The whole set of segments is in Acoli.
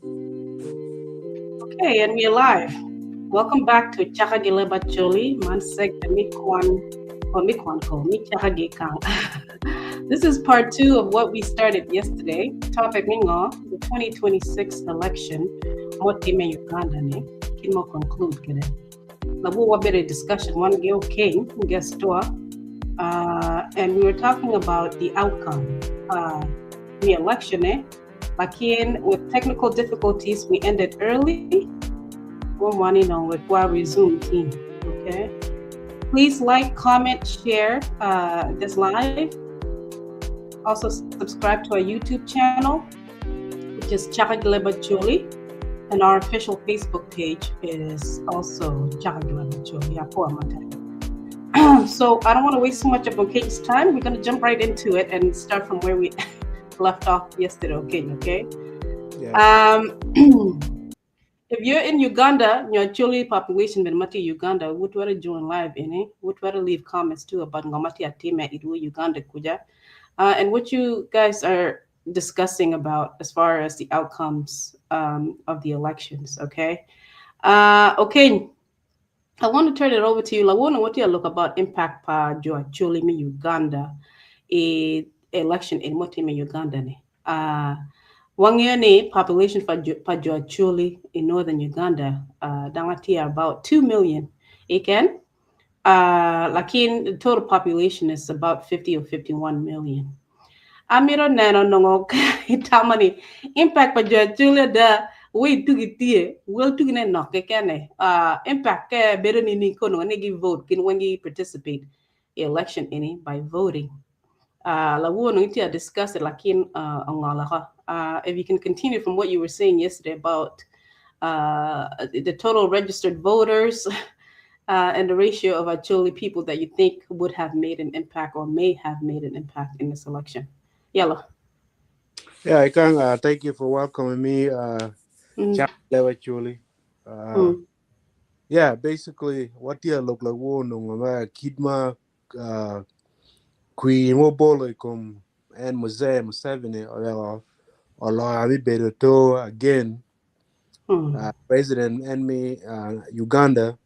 Okay, and we're live. Welcome back to Chaka Gileba Choli, man segment Mikwan or Mikwan ko, mi Chaka Gekang. This is part two of what we started yesterday. Topic ningo, the 2026 election, motime Uganda ne, kimo conclude kede. Labu wabere discussion one geo king guest door. And we were talking about the outcome. The election, eh? Lakin with technical difficulties, we ended early. One know with wa resume team. Okay. Please like, comment, share this live. Also subscribe to our YouTube channel, which is Chaka Gileba Choli, and our official Facebook page is also Chaka Gileba Choli. So I don't want to waste so much of Oken's time. We're going to jump right into it and start from where we left off yesterday. Okay. Yeah. If you're in Uganda, your Acholi population in Mati Uganda, would want to join live in it, would want to leave comments too about Ngomati Atime Idu Uganda Kuja, and what you guys are discussing about as far as the outcomes of the elections. Okay. Okay. I want to turn it over to you. Lawona, what do you look about impact pa jo Acholi mi Uganda e election in Motime Uganda ne? Wangione population for pa jo Acholi in northern Uganda, dangati about 2 million. Again, lakin the total population is about 50 or 51 million. Amiro neno nongo itamani impact pa jo Acholi da we tugi tie wel tugi ne nok kene impact ke bedo ni ni kono ne gi vote kin when you participate election ini by voting. La wuono itia discuss it lakin ongala if you can continue from what you were saying yesterday about the total registered voters and the ratio of Acholi people that you think would have made an impact or may have made an impact in this election. Yellow. Yeah, I can thank you for welcoming me, Lewa Chuli. Yeah, basically, what you look like, wo no ma kidma Queen wo bolo kom and Mzee Museveni or or abi bedo to again president and me Uganda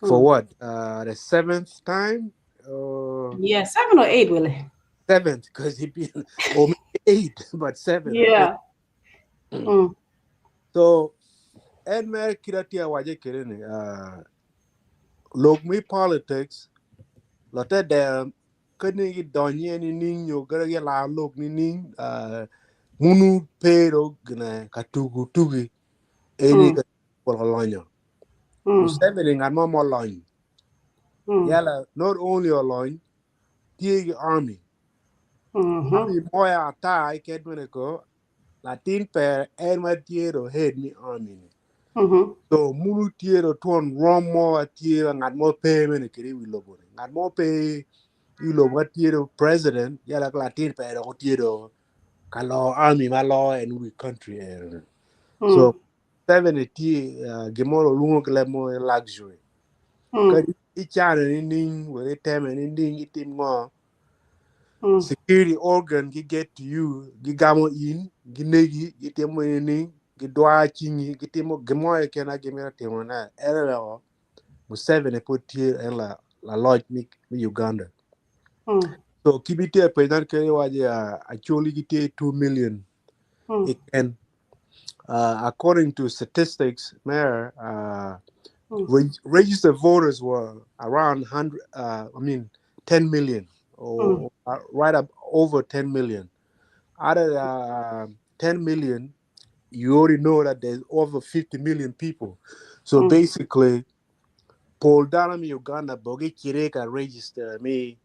for what the seventh time or Yeah, 7 or 8, Willie. Seventh, because he been or maybe 8, but 7. Yeah. So Edmer kiratia waje kerene lok mi politics lote de kani gi donye ni ning yo gara gi la lok ni ning munu pero gna katugu tugi eni ka bolonyo. Museveni ngan mo molony. Yala not only olony tie army. Army moya ata ke dwene ko Latin per en ma tiero head ni army ni. So munu tiero ton rom mo tiero ngat mo pe mene kiri wi lobo ni. Ngat mo pe wi lobo ka tiero president yala Latin per ko tiero ka lo army ma lo en wi country en. So 70 gimoro lungo kle mo luxury. Ka ichane ni ning were teme ni ning itim ngo. Security organ gi get to you gi gamo in gi negi gi timo ni ning gi dwa chingi gi timo gimo e kena gi mira timo na era o Museveni put here en la la lodge mi Uganda. So kibite president ke waje actually gi tie 2 million. It can according to statistics, mayor registered voters were around 100 10 million or right up over 10 million. Out of 10 million, you already know that there's over 50 million people. So basically, Paul Dunham Uganda bogi kireka register me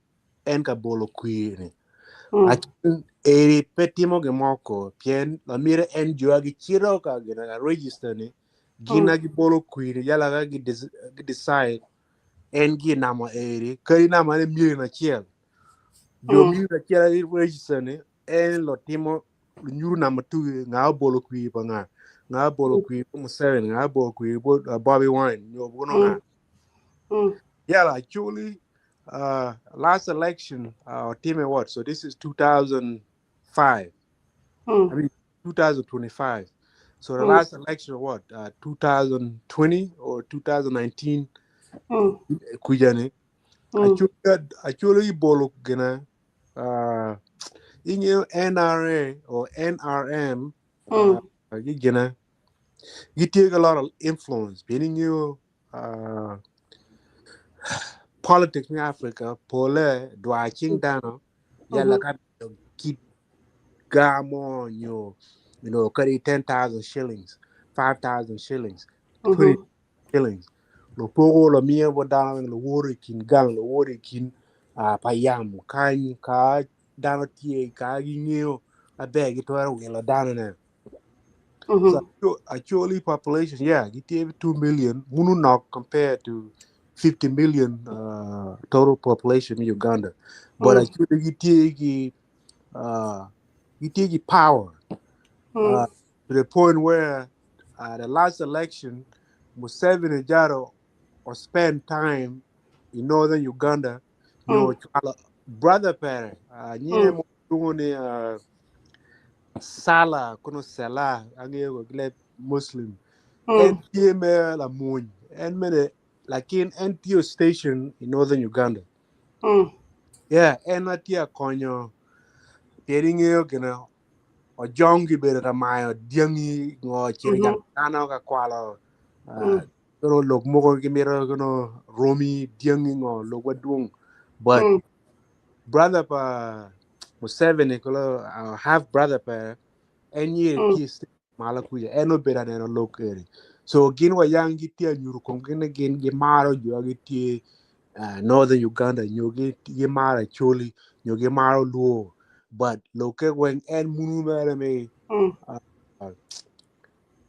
enka bolo kwini. Akin eri petimo gemoko pien la mire en joagi chiroka gina register ni gina gi bolo kwini yala ga gi decide en gi nama eri kari nama ne mire na chiel. Jo mire na chiel gi register ni en lo timo nyuru nama tu nga bolo kwi pa nga nga bolo kwi pa Museveni nga bolo kwi pa Bobby Wine yo bono nga. Yeah, actually last election team what, so this is 2005. I mean 2025. So the last election, what, 2020 or 2019, kujane, actually bolo gina, in NRA or NRM, gina, you take a lot of influence. Meaning you, politics in Africa, pole dwa ching dano, yala ka kit gamo nyo, you know, carry 10,000 shillings, 5,000 shillings, 20 shillings. Lo pogo lo mia bo dano lo wori kin gang, lo wori kin payam, kan ka dano tie ka gi ngeo a bag it were welo dano ne. So actually population, yeah, it 2 million, munu nok compared to 50 million total population in Uganda. But actually it take power to the point where the last election, Museveni Jaro or spend time in northern Uganda, you know, brother parent, Sala, kuno Sala, ange Muslim, NTM la moon, and many like in NTO station in northern Uganda. Yeah, and atia konyo, pieringe gina, o jongi bere ramayo, diangi ngo chiri ano ka kwalo, kono lok moko gimiro kono romi diangi ngo lok waduong, but brother pa Museveni kolo half brother pa enyi kis malakuja eno bera neno lok eri. So gin wa yang gi tie nyuru kom gin gin gi maro jo gi tie northern Uganda nyo gi gi maro Choli nyo gi maro Luo, but loke when en munu mere me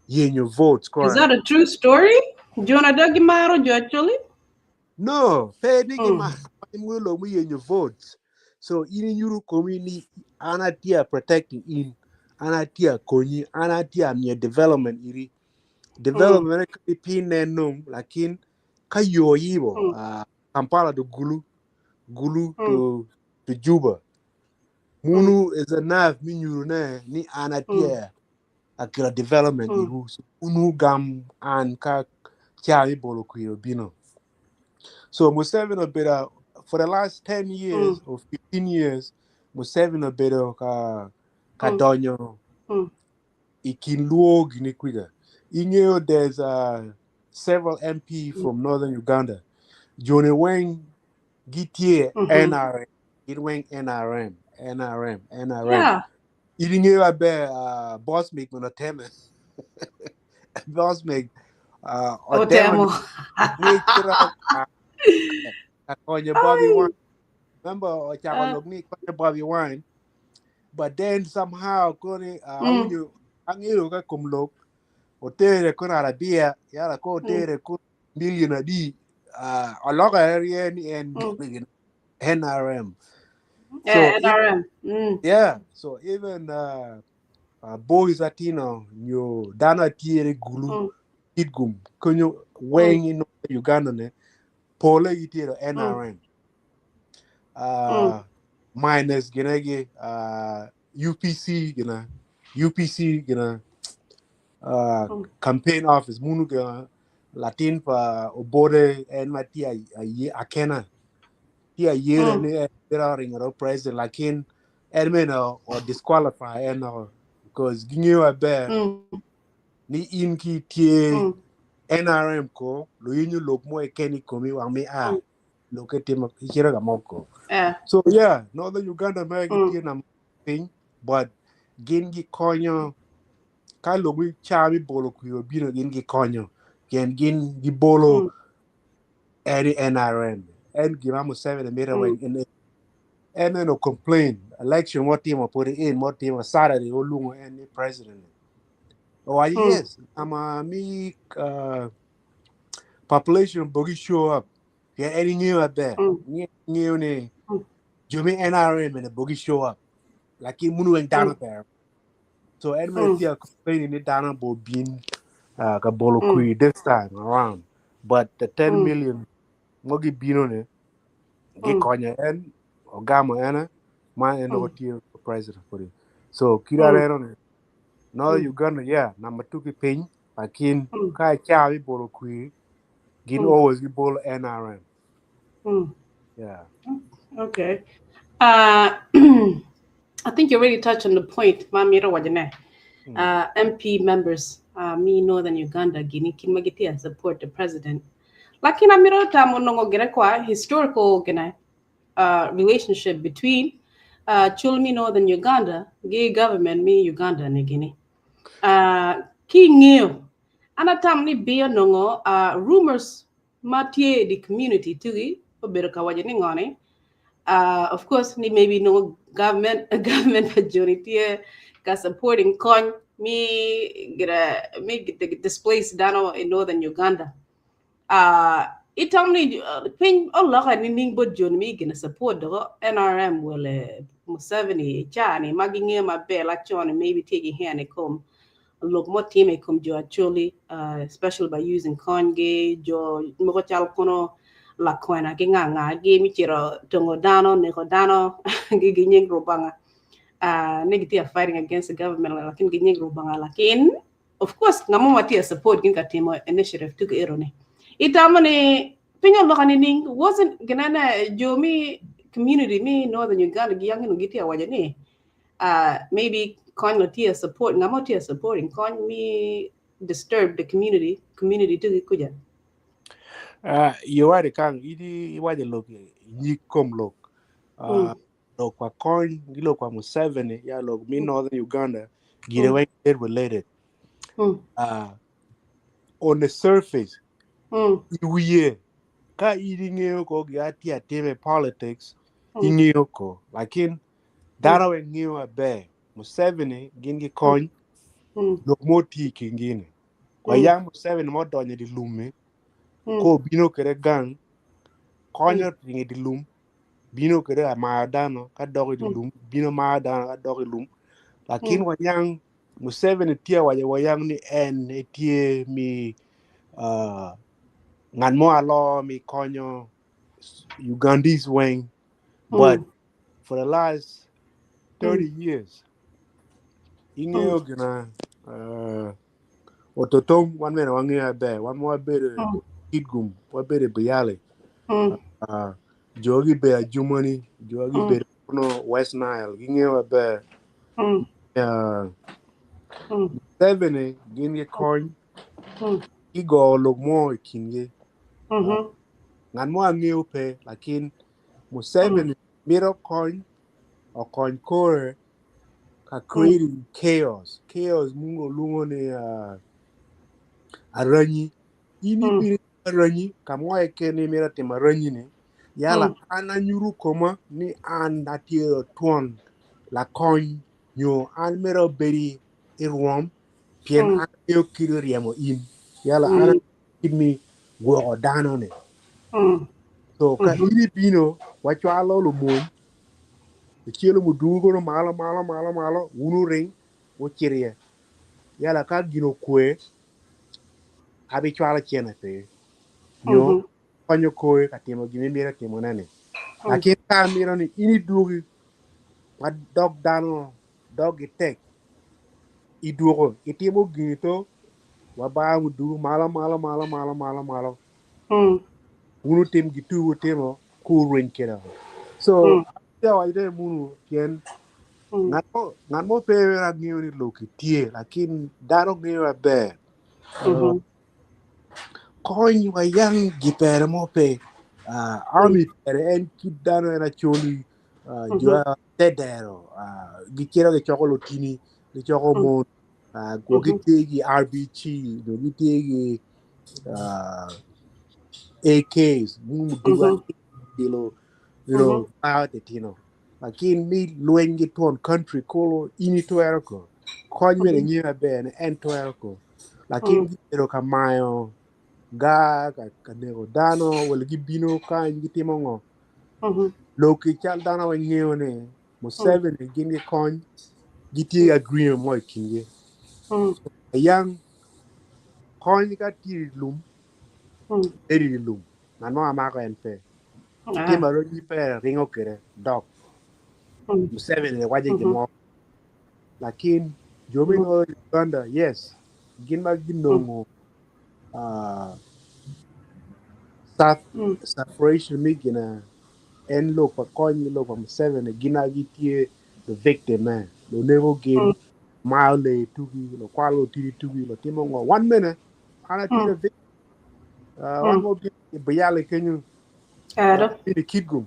ye nyo votes. Is that a true story? Jonah dagi maro jo Choli? No, pe ni gi maro mu lo mu ye nyo votes. So in nyuru komi ana tia protecting in ana tia konyi ana tia mi development iri development mm. Pin num lakin ka yo yibo Kampala to Gulu Gulu to Juba munu is enough mi nyuru ne ni ana tia akira development iru so unu gam an ka cha mi bolo kuyo bino. So Museveni beta for the last 10 years or 15 years, Museveni obedo ka donyo ikin Luo gini kwiga. Ingeo there's several MP from northern Uganda. Johnny Wang gitie NRM, Wang NRM, NRM, NRM. Yeah. Ingeo abe boss make monoteme. Boss make otemo. On your Bobby Wine. Remember Bobby Wine. But then somehow koni angiyo ka kumlok otere kun Arabia yara ko otere kun million adi aloka area ni NRM. So NRM. Yeah. So even boys atino nyo dana tiere gulu kitgum kunyo weng in Uganda ne pole itiro NRM. Minus ginegi UPC gina UPC gina campaign office munu ga Latin pa obode en matia ye akena tia yere ne era ringero president lakin ermeno or disqualify en because ginyo abe ni in ki tie NRM ko lo yinyu lok mo ekeni komi wa mi a look at him ikira ga moko. So yeah, northern Uganda me gi na thing but gin gi konyo ka logu chami bolo kuyo bino gin gi konyo gen gin gi bolo eri NRM en gima Museveni mira wen in en no complain election what team put it in what team Saturday olungo en president. Oh yes, I'm a me population bogi show up. Yeah, any new up there. New ne Jumi NRM and the boogie show up. Like in Munu and down there. So Edmund here complaining it down about being ka bolo kui this time around. But the 10 million mogi bino ne get konya en ogamo ena ma en otie president for it. So kira rero ne Northern Uganda, yeah, number 2 ki piny, lakin ka cha bi bolo kwir, gin always gi bolo NRM. Yeah. Okay. I think you already touched on the point, Mamiro wajane. MP members, me Northern Uganda, gini kin magitia support the president. Lakin amiro tamo nongo gine kwa historical gine relationship between Chulmi Northern Uganda, gi government mi Uganda ni gini. Ki ng'iyo, ana tam ni biyo nongo rumors ma tye di community tugi obedo ka waco ni ngoni. Of course, ni maybe no government government pa joni tye ka supporting kony mi gira mi displace dano in Northern Uganda. Itam ni piny oloka ni ning bot joni mi gina support doko NRM wele Museveni chani ma ging'eyo maber lachon maybe tye gi hand i kom lok mo time i kom jo Acholi, especially by using konygi jo moko cal kono lakwena ki nga nga gi mi cito tongo dano neko dano gi gi nying Rubanga, ni gitye fighting against the government lakin gi nying Rubanga, lakin of course ngamo ma tye support gin ka timo initiative tuki ero ni itamo ni piny oloka ni ning wasn't ginene jo mi community mi Northern Uganda gi yang gitye waco ni maybe kony no tye support ngamo tye supporting kony mi disturb the community tuki kuja. You are kang idi iwajo lok nyig kom lok. Lok kwa kony gi lok kwa Museveni ya lok mi Northern Uganda gire mm. related. On the surface iwiye ka idi ng'eyo ko gi ati atime politics ing'eyo ko, lakin dano we ng'eyo maber Museveni gin gi kony lok mo ti kingine kwa yang Museveni mo donyo di lume ko bino kere gang konyo ringi di lum bino kere amayo dano ka dok di lum bino mayo dano ka dok i lum, lakin wanyang Museveni tye waco wayang ni en etye mi ngat mo alo mi konyo Ugandese weng, but for the last 30 years ing'eyo gina ototom wan bene wang'eyo maber wan wabedo Kitgum, wabedo i Buyali, jogi bedo Adjumani, jogi bedo kuno West Nile ging'eyo maber. Museveni gin gi kony gigo lok mo i kingi ngat mo ang'eyo pe, lakin Museveni mito kony okony kore ka creating chaos chaos mungo luongo ni aranyi in ibiro aranyi kamo keken ni imito timo aranyi ni yala an anyuto koma ni an atye twon lakony nyo an mito bedi i rwom pien an ang'eyo kit ryemo in yala an kit mi gwoko dano ni so ka in ibino wacwalo lumony icelo mudugu kono malo malo malo malo wunu ring wuciriye yala ka gin okwe abicwalo cene pe nyo konyo koe ka timo gima imito timone ni, lakin ka amito ni in idwogi ma dog dano dog gi tek idwoko itimo gini to wabaro mudugu malo malo malo malo malo malo wunu tim gitu wutimo ku rweny kede so ya waide munu pien ngat mo pe ang'eyo ni lok tye, lakin dano ng'eyo maber kony wayang gipere mo pe army pere en kit dano en Acholi jo tedero gicito gicoko lutini gicoko mon go gitye gi RBG nyo gitye gi AKs muduga kilo you know titino, lakin mi lweny gi twon country kolo in itwero ko kony bene ng'eyo maber ni en twero ko, lakin gibedo ka mayo ga ka neko dano wala gibino kany gitimo ngo lok cal dano we ng'eyo ni Museveni gin gi kony gitye gi agreement mo i kingi yang kony ka tye i lum bedo i lum ngat mo amako en pe timo aronyi pe ringo kede dok Museveni waco gin mo, lakin Jo me Northern Uganda, yes, gin ma ginongo South separation me gina en lok pa kony lok pa Museveni gin a gitye the victim eh. Lunego gin mayo lee tugi, lukwalo lutidi tugi, lutimo ngo. Wan mene, an atye the victim. Wan mo bino i Biyale kenyo, bino i Kitgum.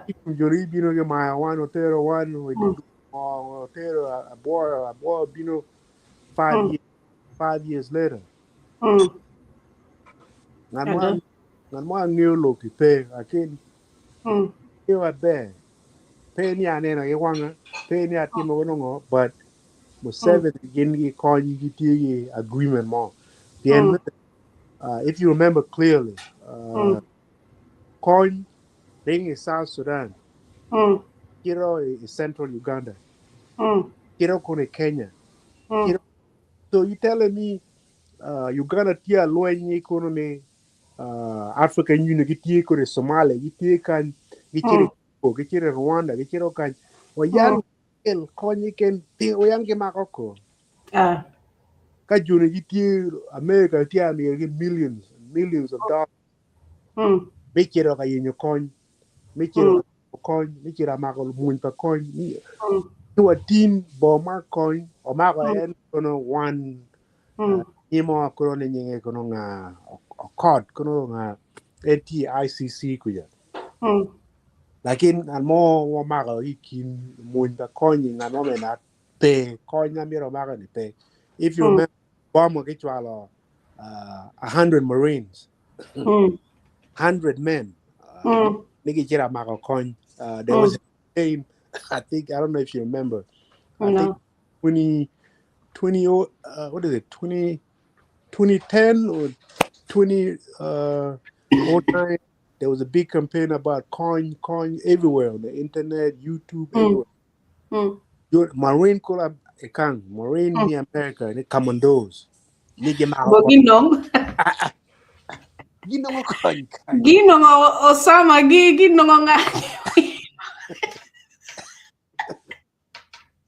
Kitgum joni gibino gimayo wan, otero wan, otero abwoyo, abwoyo bino 5 years later. Ngat mo ngat mo angeyo lok ki pe, akin ngeyo maber. Pe ni aneno ki wanga, pe ni atimo ko nongo, but Museveni gin gi kony gitye gi agreement mo. Pien if you remember clearly, kony ring i South Sudan, kiro i Central Uganda, kiro kono i Kenya. Kiro, so you telling me Uganda tye alweny kono ni African Union gitye kono i Somalia, gitye kany, gicito i Congo, gicito i Rwanda, gicito kany. Wayan el kony ken pi wayan gimako ko. Ka joni gitye America tye amiyo gi millions and millions of dollars me cito ka yenyo kony, me cito ka kony, me cito mako mwony pa kony. Ni wa tim bo ma kony omako en kono wan imo kono ni nyinge kono nga okot kono nga en tye ICC kuja. Lakin ngat mo omako i kin mwony pa kony ngat mo mena pe kony na myero omako ni pe. If you remember, Obama gicwalo 100 Marines, 100 men ni gicito mako kony. There was a game, I think, I don't know if you remember. I think No. 20, 20, what is it, 20, 2010 or 20, 09, there was a big campaign about coin, coin everywhere on the internet, YouTube, everywhere. Marine Corps ekang, Marine ni America, ni commandos. Ni gimako Bo kony. ginong. Ginongo kony kany. Ginongo Osama gi ginongo nga.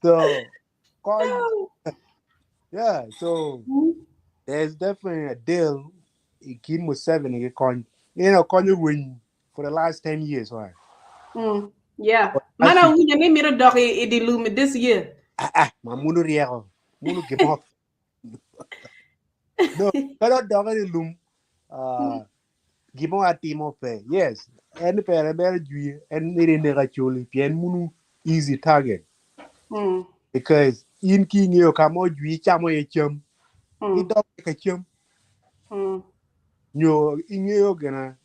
So, coin, yeah, so there's definitely a deal in kin Museveni gi kony. Kony win for the last 10 years, right? Yeah. But Mana actually, winyo ni mito dok i di lum this year. Ah, ah, ma munu rieko, munu give up. No, pero dok i lum, gimo atimo pe. Yes, en pere mere jwi, en miri neka choli, pien munu easy target. Because in ki ng'eyo ka mo jwi chamo ye cham, idok ka cham. Nyo ing'eyo gina,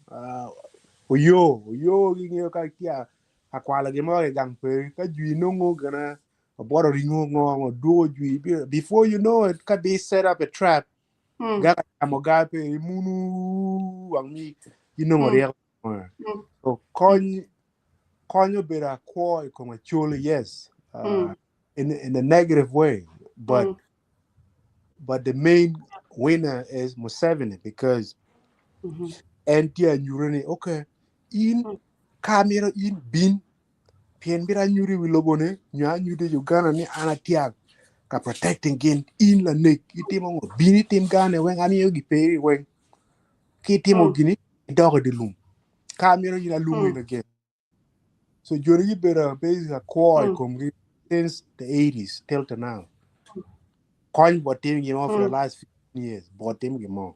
oyo, oyo ing'eyo ka tia akwalo gimoro i gang peri, ka jwi nongo gina obworo ringo ngo duogo jwi. Before you know it, ka bi set up a trap, gaka chamo ga peri munu wang mi inongo rieko. So kony konyo bedo akwo i kom acholi, yes, in a negative way, but but the main winner is Museveni because en tye anyuto ni okay in ka mito in bin pien mito anyuto i wi lobo ni nyo anyuto i Uganda ni an atye ka protecting gin in lanek itimo ngo bin itim gane weng amiyo giperi weng ki itimo gini idoko i di lum ka mito in alumi again. So joni gibedo basically akwo i komgi since the 80s till to now. Kony bo tim gimo for the last 15 years bo tim gimo.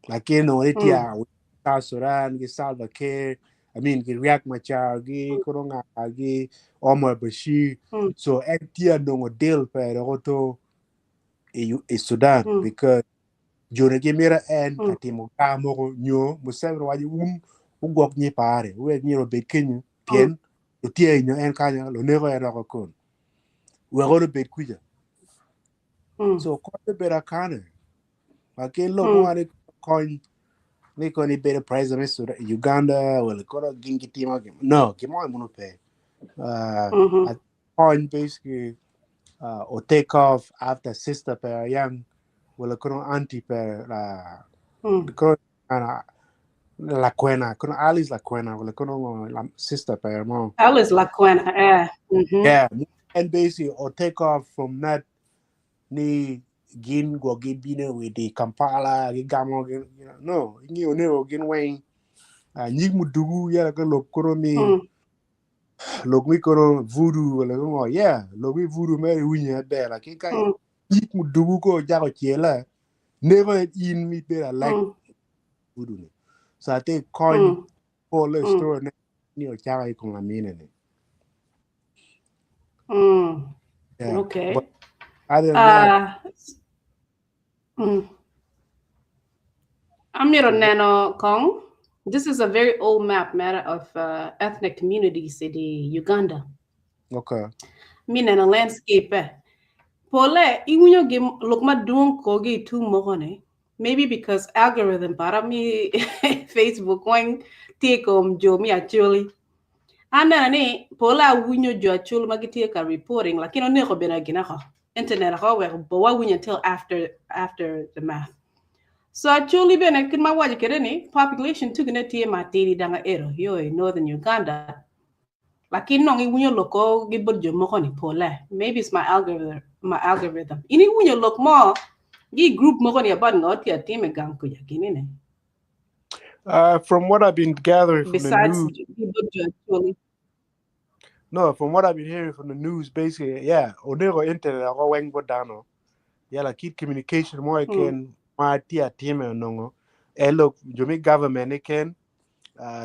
Lakini nongo ni tye South Sudan gi Salva Kiir, I mean gi Riek Machar gi kono nga gi Omar Bashir. So en tye nongo deal pere to i Sudan because joni gimito en ka timo gar moko nyo Museveni waco wun wugwok nyi pare wek myero obed kenyo pien lutye nyo en kanyo luneko en oko kon wek ono obed kuca. So kony obedo akane lakini lok mo ni kony ni koni bedo president me Sudan, Uganda wala kono gin gitimo no gimo muno pe. Kony basically or take off after sister per young wala kono auntie per kono Lakwena kono Alice Lakwena wala kono la sister per mo. Alice Lakwena, eh. Yeah. And basically or take off from that ni gin go gibino with the Kampala gigamo gin, no ing'eyo ne gin weng nyig mudugu yala ka lok koro mi lok mi koro voodoo wala ko yeah lok mi voodoo me winyo ber lakini ka nyig mudugu ko jako chiela never in mi bera like voodoo ni. So I think coin for the story ne ni ochaka ikong amine ni. Yeah. Okay. But other than that, Amiro neno Kong. This is a very old map, matter of ethnic communities in Uganda. Okay. Mineno landscape. Pole, ingunyo gi lok maduong kogi tu mokone. Maybe because algorithm para mi Facebook weng tie kom jo mi actually. Aneno ni pole awinyo jo achul ma gitie ka reporting lakini oneko bene gina ko internet ko wek bo wawinyo until after the math. So actually bene kin ma wacho kede ni population tugine tie matidi danga ero yo i northern Uganda. Lakini nong iwinyo loko gi bot jo moko ni pole. Maybe it's my algorithm, my algorithm. Ini iwinyo lok mo gi group moko ni about ngot ya time gang kuja gini ne. From what I've been gathering from the Besides news, gi bot jo actually. No, from what I've been hearing from the news, basically, yeah, onego internet ako weng bodano. Yeah, like keep communication more can ma tia time nongo. Eh, look, jomi government ken,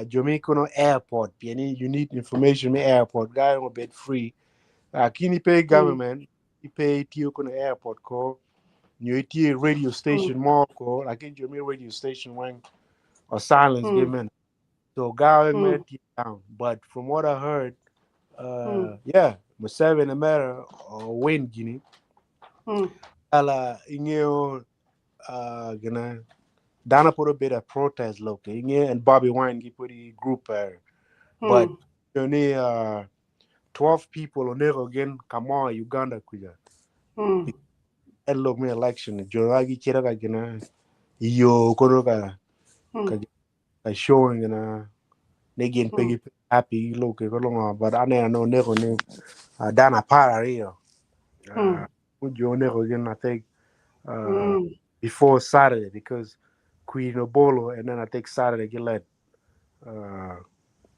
jomi kono airport, pieni you need information me airport, guy on bed free. Kini pay government, you pay tiyo kono airport ko, you tie radio station more ko, like in jomi radio station when or silence given. So guy me down. But from what I heard, yeah, Museveni matter or win Guinea. Ala ingeo gonna Dana put a bit of protest look inge and Bobby Wine gi put a group but only 12 people on there again come on Uganda kuja. And look me election Joragi chira gonna yo kono ka ka showing na they get piggy happy look ko but I know nego ne Dana para rio. Jo nego again I think before Saturday because Queen Obolo and then I think Saturday get let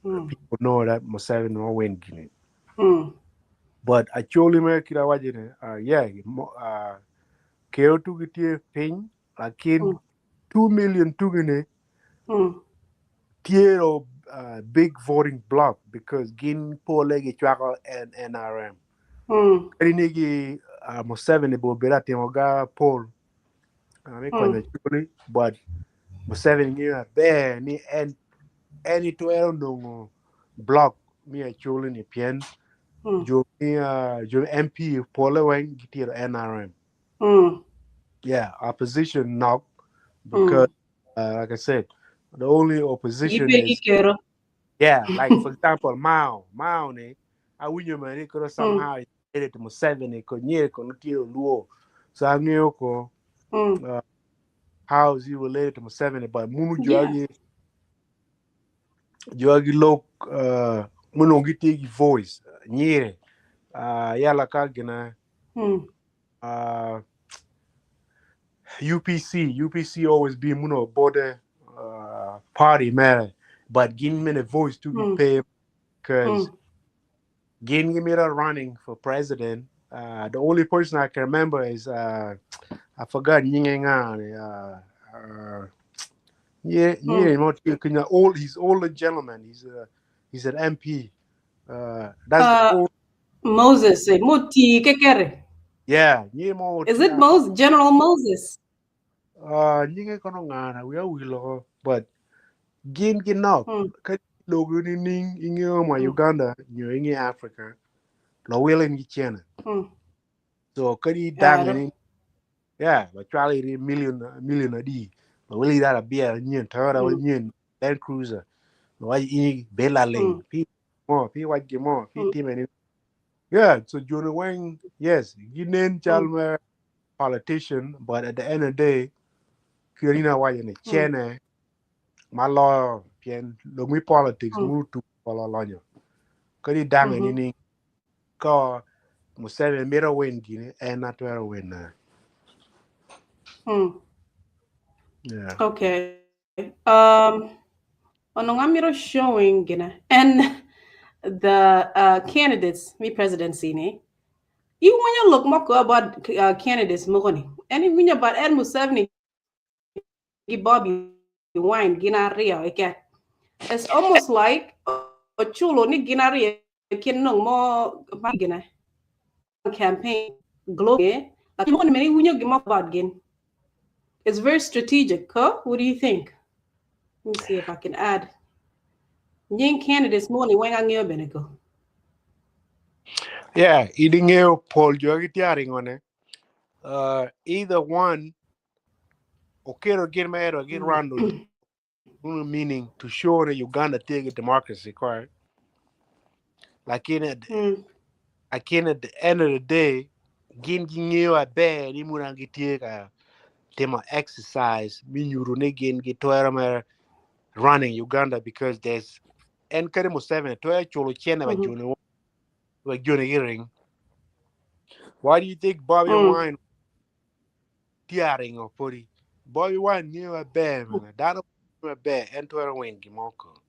people know that Museveni no win Guinea. But actually me kira wajine yeah keo tu kitie pin lakin 2 million tugine tiero big voting block because gin pole gi chwako and NRM. Kari nigi Museveni bo bera timo ga Paul. Me kwanyo chuli, but Museveni ngi be ni en any to ero nongo block mi achuli ni pien jo mi jo MP pole wen gitiro NRM. Yeah, opposition knock because like I said, the only opposition is yeah, like for example, Mao ne awinyo mani koro somehow it to Museveni ko nyere ko notiro luo. So ang'eyo ko how is he related to Museveni? But munu jogi jogi lok munu gitigi voice nyere yala ka gina UPC always be muno border party man, but give me a voice to be paid because gin me running for president. The only person I can remember is I forgot yeah, old. He's older gentleman. He's an MP. That's the old Moses. Muti kekere. Yeah, is it Moses? General Moses? But gin gin ka logo ni ning inge ma Uganda nyo inge Africa lo wele ni chena. So kadi dang ni yeah, but Charlie million adi. Lo wele that a beer nyen Toyota nyen Land Cruiser. Lo ai ini bela lane. Pi mo pi wa gi mo pi team ni. Yeah, so Jonah Wayne, yes, ginen chalme politician, but at the end of the day, kirina wa ni chena ma lo pien lo mi politics mu tu polo lonyo. Kadi dang ni ni ko Museveni mito win gini en atwero win. Yeah. Okay. Onongo amito showing gina and the candidates me presidency ni iwinyo lok moko about candidates mogo ni en iwinyo about en Museveni gi Bobi Wine gin aryo keken. It's almost like ochulo ni gin aryo kin nong mo ma gina campaign global like mo ni many iwinyo gin moko about gin. It's very strategic, huh? What do you think? Let me see if I can add. Nying candidates mo ni weng ang'eyo bene ko. Yeah, iding'eyo pol jo gi tye ringone. Either one okero gin ma ero gin rando meaning to show that Uganda take democracy, correct? Lakini at, lakini at the end of the day, gin ging'eyo aber ni muna gitye ka timo exercise mi nyuto ni gin gitwero mere running Uganda because there's en kadi Museveni twero chulo cene ba joni ba joni giring. Why do you think Bobi Wine tye aringo podi? Bobi Wine ng'eyo maber man dano ng'eyo maber en twero win gimoko.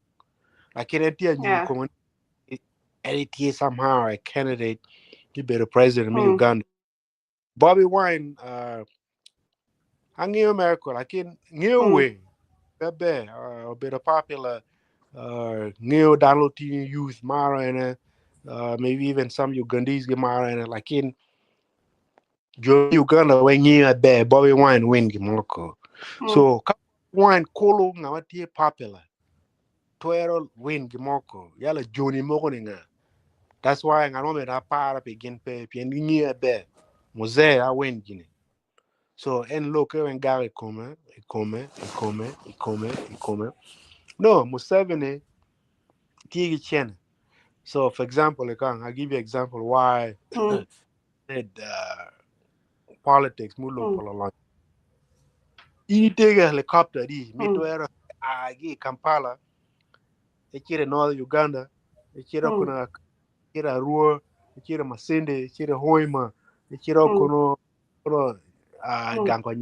Lakini en tye anyuto kome ni en tye somehow a candidate to be the president of Uganda. Bobi Wine ang'eyo America lakini ng'eyo we maber obedo popular ng'eyo dano tinyo youth maro ene maybe even some Ugandese gi maro ene lakini jo Uganda we ng'iyo maber Bobi Wine win gimoko. So ka Wine kulu ng'ama tye popular twero win gimoko yala joni moko ni nga. That's why ng'ano me aparo pi gin pe pien ging'iyo maber Muzee a win gini. So en loke wen garo i kome, i kome, i kome, i kome, i kome. No, Museveni tye gi cene. So for example, like, I'll give you example why said politics mulo polo In take a helicopter di mitwero agi Kampala iciro North Uganda iciro kuna iciro Arua iciro Masindi iciro Hoima iciro kuno kuno gango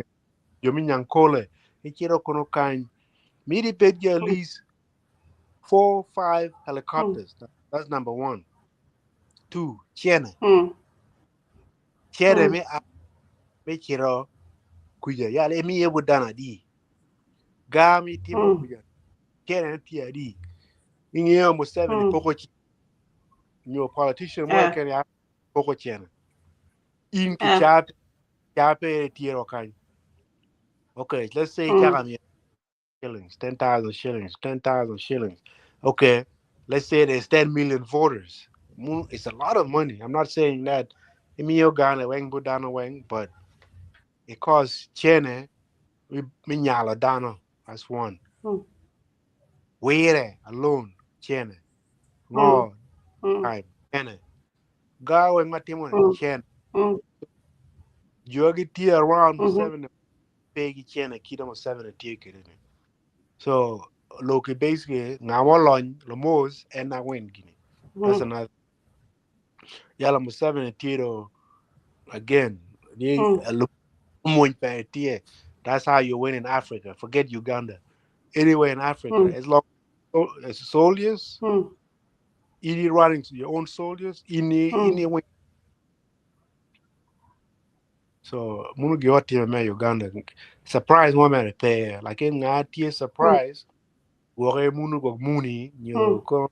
jomi Nyankole iciro kuno kany miri bed gi at least 4 5 helicopters. That's number one. Two, chene chene mi a mi ciro kuja yale emi yebo dana di ga mi timo kuja chene ti adi ing'eyo Museveni poko nyo politician mo kenya poko chene in ki chape chape tiero kany. Okay, let's say chaka mi shillings, 10,000 shillings, 10,000 shillings. Okay, let's say there's 10 million voters. It's a lot of money. I'm not saying that imiyo Ghana weng budano weng, but it costs chene mi nyalo dano. That's one. Were alone chene. No time chene. Ga weng matimo chene. Jogi tie around 7 pegi chene kida mo 7 tie kerene. So loki basically ngamo lony lomos en a win gini. That's another. Yala Museveni tiro again. Ni pe tie. That's how you win in Africa. Forget Uganda. Anywhere in Africa, as long as soldiers, ini running your own soldiers, ini ini win. So munu gi wati me Uganda. Surprise mo mere pe. Like in nga tie surprise. Wore munu go muni nyo ko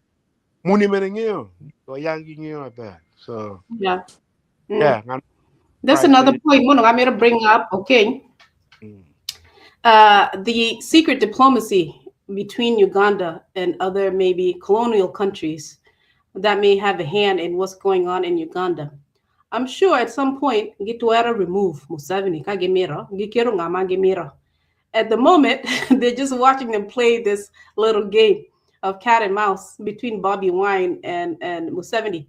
muni mere ngeo. Ko yangi ngeo be. So yeah, That's another point Mono, I'm going to bring up. Okay. The secret diplomacy between Uganda and other maybe colonial countries that may have a hand in what's going on in Uganda. I'm sure at some point gitwero remove Museveni ka gimiro, gikero ngama gimiro. At the moment, they're just watching them play this little game of cat and mouse between Bobby Wine and Museveni.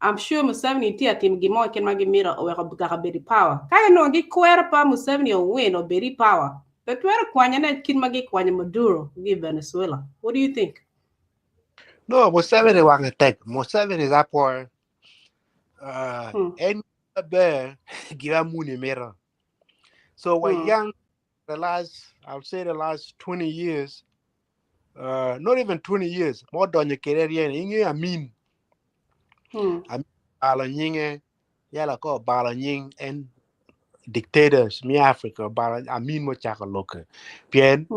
I'm sure Museveni tia tim gimo ken magimiro oweko gaka bedi power. Kaya no gi kwera pa Museveni o win o bedi power. But twero kwanya na kin magi kwanya Maduro gi Venezuela. What do you think? No, Museveni wang tek. Museveni is up for. En ber gira muni mira. So we're young the last, I would say the last 20 years, not even 20 years, more donyo kere rien inge Amin. Amin balo nyinge, yala ko balo nying en dictators mi Africa balo Amin mo chako loke. Pien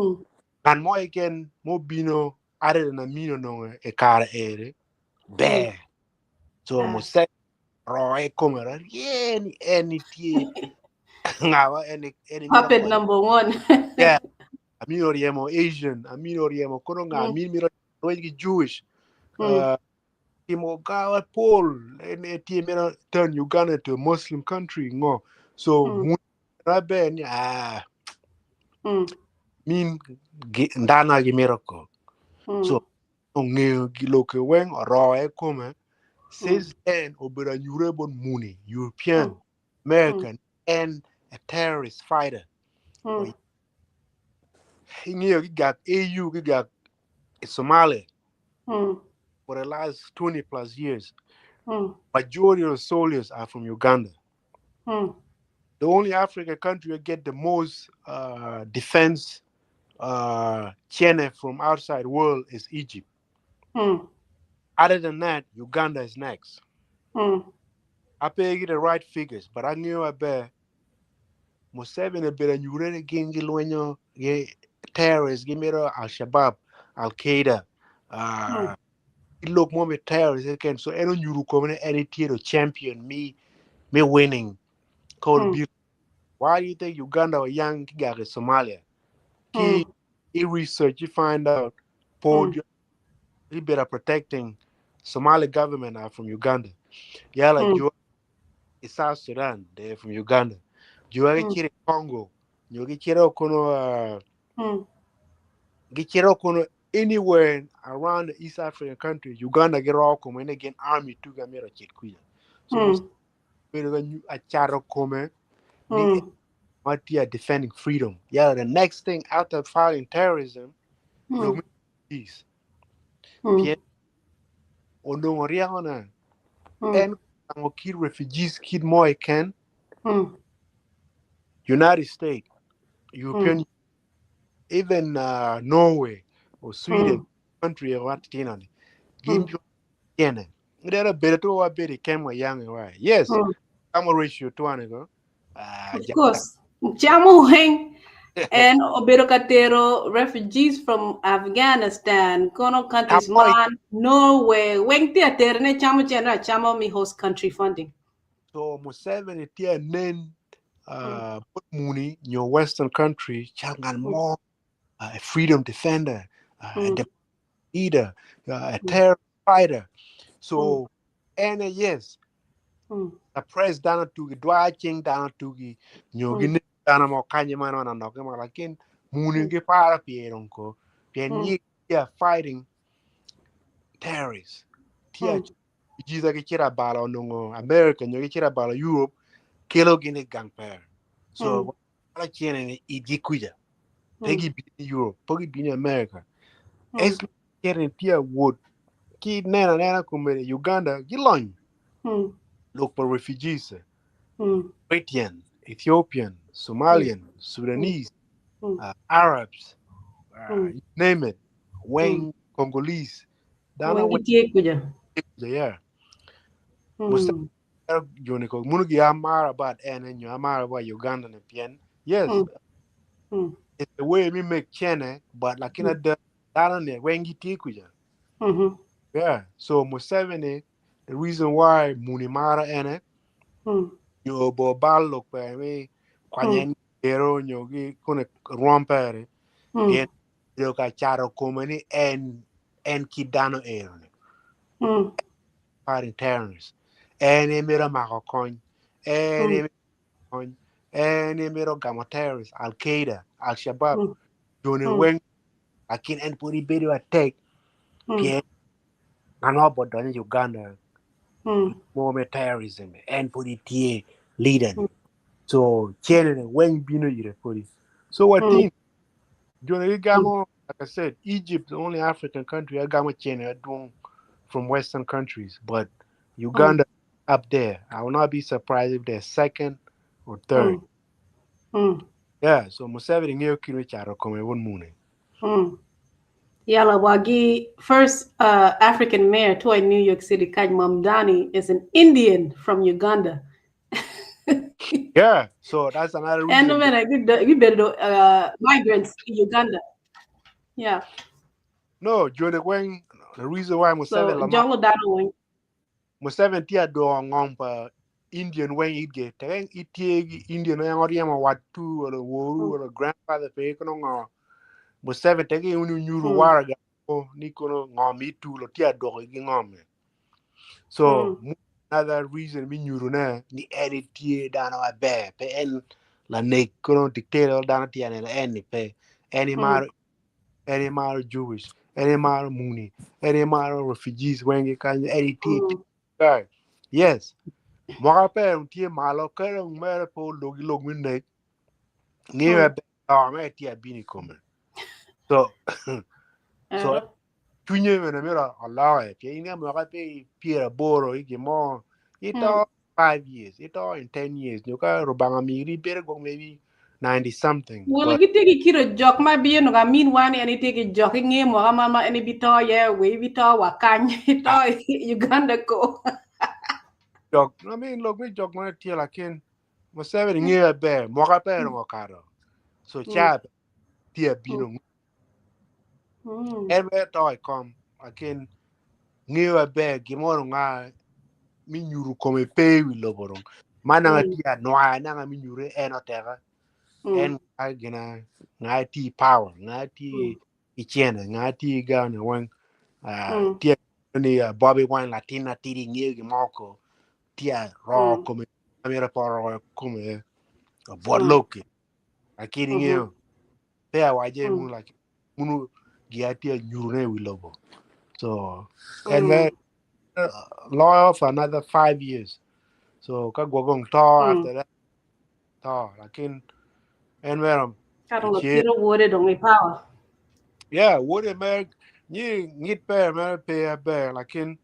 kan mo eken mo bino are na mino no e kare ere be. So mo se ro e komera rien eni tie ngawa eni eni Puppet number one. Yeah. Amin oriemo Asian, Amin oriemo kono nga Amin miro gi Jewish. Timo gawa Paul en tie miro turn Uganda to a Muslim country ngo. So rabe ni min ndana gi miro ko. So ong'eyo gi loke weng oro e kome. Since then obedo anyure bon muni European, American and a terrorist fighter. Ing'eyo gi gak AU gi gak Somalia for the last 20 plus years. Majority of soldiers are from Uganda. The only African country that get the most defense channel from outside world is Egypt. Other than that, Uganda is next. I pay the right figures, but I knew I bet Museveni better nyure gengi lwenyo ge terrorists give me Al Shabaab, Al Qaeda, look more terrorists again. So eno nyuru komene any tier champion me winning called mm. Why do you think Uganda or young Gary Somalia? Key research you find out Paul he better protecting Somali government are from Uganda. Yeah, like you South Sudan, they're from Uganda. You are Congo, you get anywhere around the East African country, Uganda get all come and again army to Gamera Chitkuya. So a charo come defending freedom. Yeah, the next thing after fighting terrorism, peace. And kid refugees kid more can United States, European, even Norway or Sweden, country or what you give you a better to a bit came young. Yes, I'm a ratio to one ago. Of course, Jamu Heng and Obedo Katero refugees from Afghanistan, Kono countries, Man, Norway, Weng Theater, ne Chamo Chena, Chamo mi host country funding. So Museveni tia nen Muni, your Western country, Changan more a freedom defender, a leader, a terror fighter. So, and yes, the press down to the dwaching down to the Nyogin down mo kanye man on no lakin muni ge para pieronko pien yeah fighting terrorists. Tia jiza ge chira bala no America nyogi chira bala Europe kelo gine gang pair. So ala chene iji kuja. Peggy bi Europe, Peggy bi America. Es kere tia wood ki nena nena kumere Uganda gilon. Look for refugees. Eritrean, Ethiopian, Somalian, Sudanese, Arabs, you name it. Wayne, Congolese. Yeah. About Uganda and Yes. It's the way we make chene, but like in a Yeah. So Museveni, the reason why Munimara ene yo bo balok pe me kwanyen ero nyogi kone rompere en yo ka charo komani en en kidano ero ne fighting terrorists en emira mako kony en emira kony en emira gamo terrorists Al Qaeda Al Shabaab jone weng lakin en puri bedo attack pien ngano bodonyo Uganda more terrorism and put it here leader. So channel when bino you police. So what thing Gamo, like I said, Egypt, the only African country I got channel doing from Western countries, but Uganda up there. I will not be surprised if they're second or third. Yeah, so Museveni ngeyo kino charo kome won mune. Yala Wagi, first African mayor to New York City, Kaj Mamdani, is an Indian from Uganda. Yeah, so that's another And reason. when I did migrants in Uganda. Yeah. No, Johnny Wang, the reason why Museveni So lama Jolo Dano Museveni tia do ngompa Indian wang itge. Tereng itie Indian wang oriema watu or woru or grandfather pe kono ngo. Museveni tege unu nyuru waraga ni kono ngomi tu lo tia do gi ngome. So another reason mi nyuru na ni eni tie dano abe pe en la ne kono dictator dano tia ne eni pe eni mar eni mar Jewish eni mar Muni eni mar refugees wengi kanya eni tie guy. Yes. Mwaka pe tie malo kere mere po logi log mi ne ngiwe be oh me tie bini kome. So so chunye mene mera Allah e inga mwaka pe piera boro igi mo ito 5 years ito in 10 years nyoka rubanga miri bere go maybe 90 something. Well, you take a kilo jock, my be no, I mean one and you take a jock in him or mama and bito, yeah, we bito, wakan, Uganda go. Jok, I mean, look, me jok my tia lakin. Museveni ngiwe be mwaka pe no karo. So chap tia bino. Ewe to kom akin ngiwe be gimoro nga mi nyuru kome pe wi loborong. Mana tia noa nanga mi nyuru eno tera. En nga gina nga ti power nga ti ichene nga ti gana wan tia ni Bobby Wine Latina tiri ngiwe gimoko tia ro kome amira poro kome boloke akini ngiwe pe awaje mu like munu giatia nyuru ne wi lobo. So and then law for another 5 years. So ka gwagong to after that to lakin and where I don't know wooded only power. Yeah, wooded man ni ngit pe me pe be lakin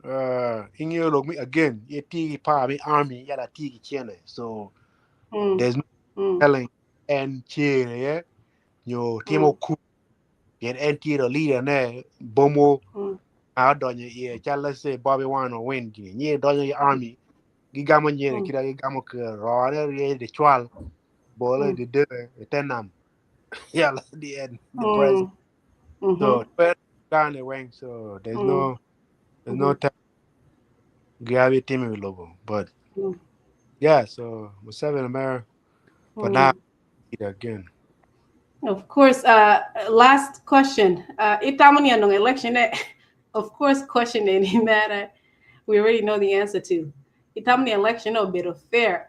ingyo log me again ye ti pa mi army ya la ti chene. So there's no telling and chene yeah yo timo ku get anti the leader ne bomo out on your ear. Let's say Bobby Wine or win ye don your army gigamo nye kira gigamo ke ro re de chwal bole de de tenam yeah the end the president. So down the wing, so there's no there's no time Gabi team logo, but yeah, so Museveni America for now again. Of course, last question. Itamani anong election, of course, question any matter we already know the answer to. Itamani election a bit of fair.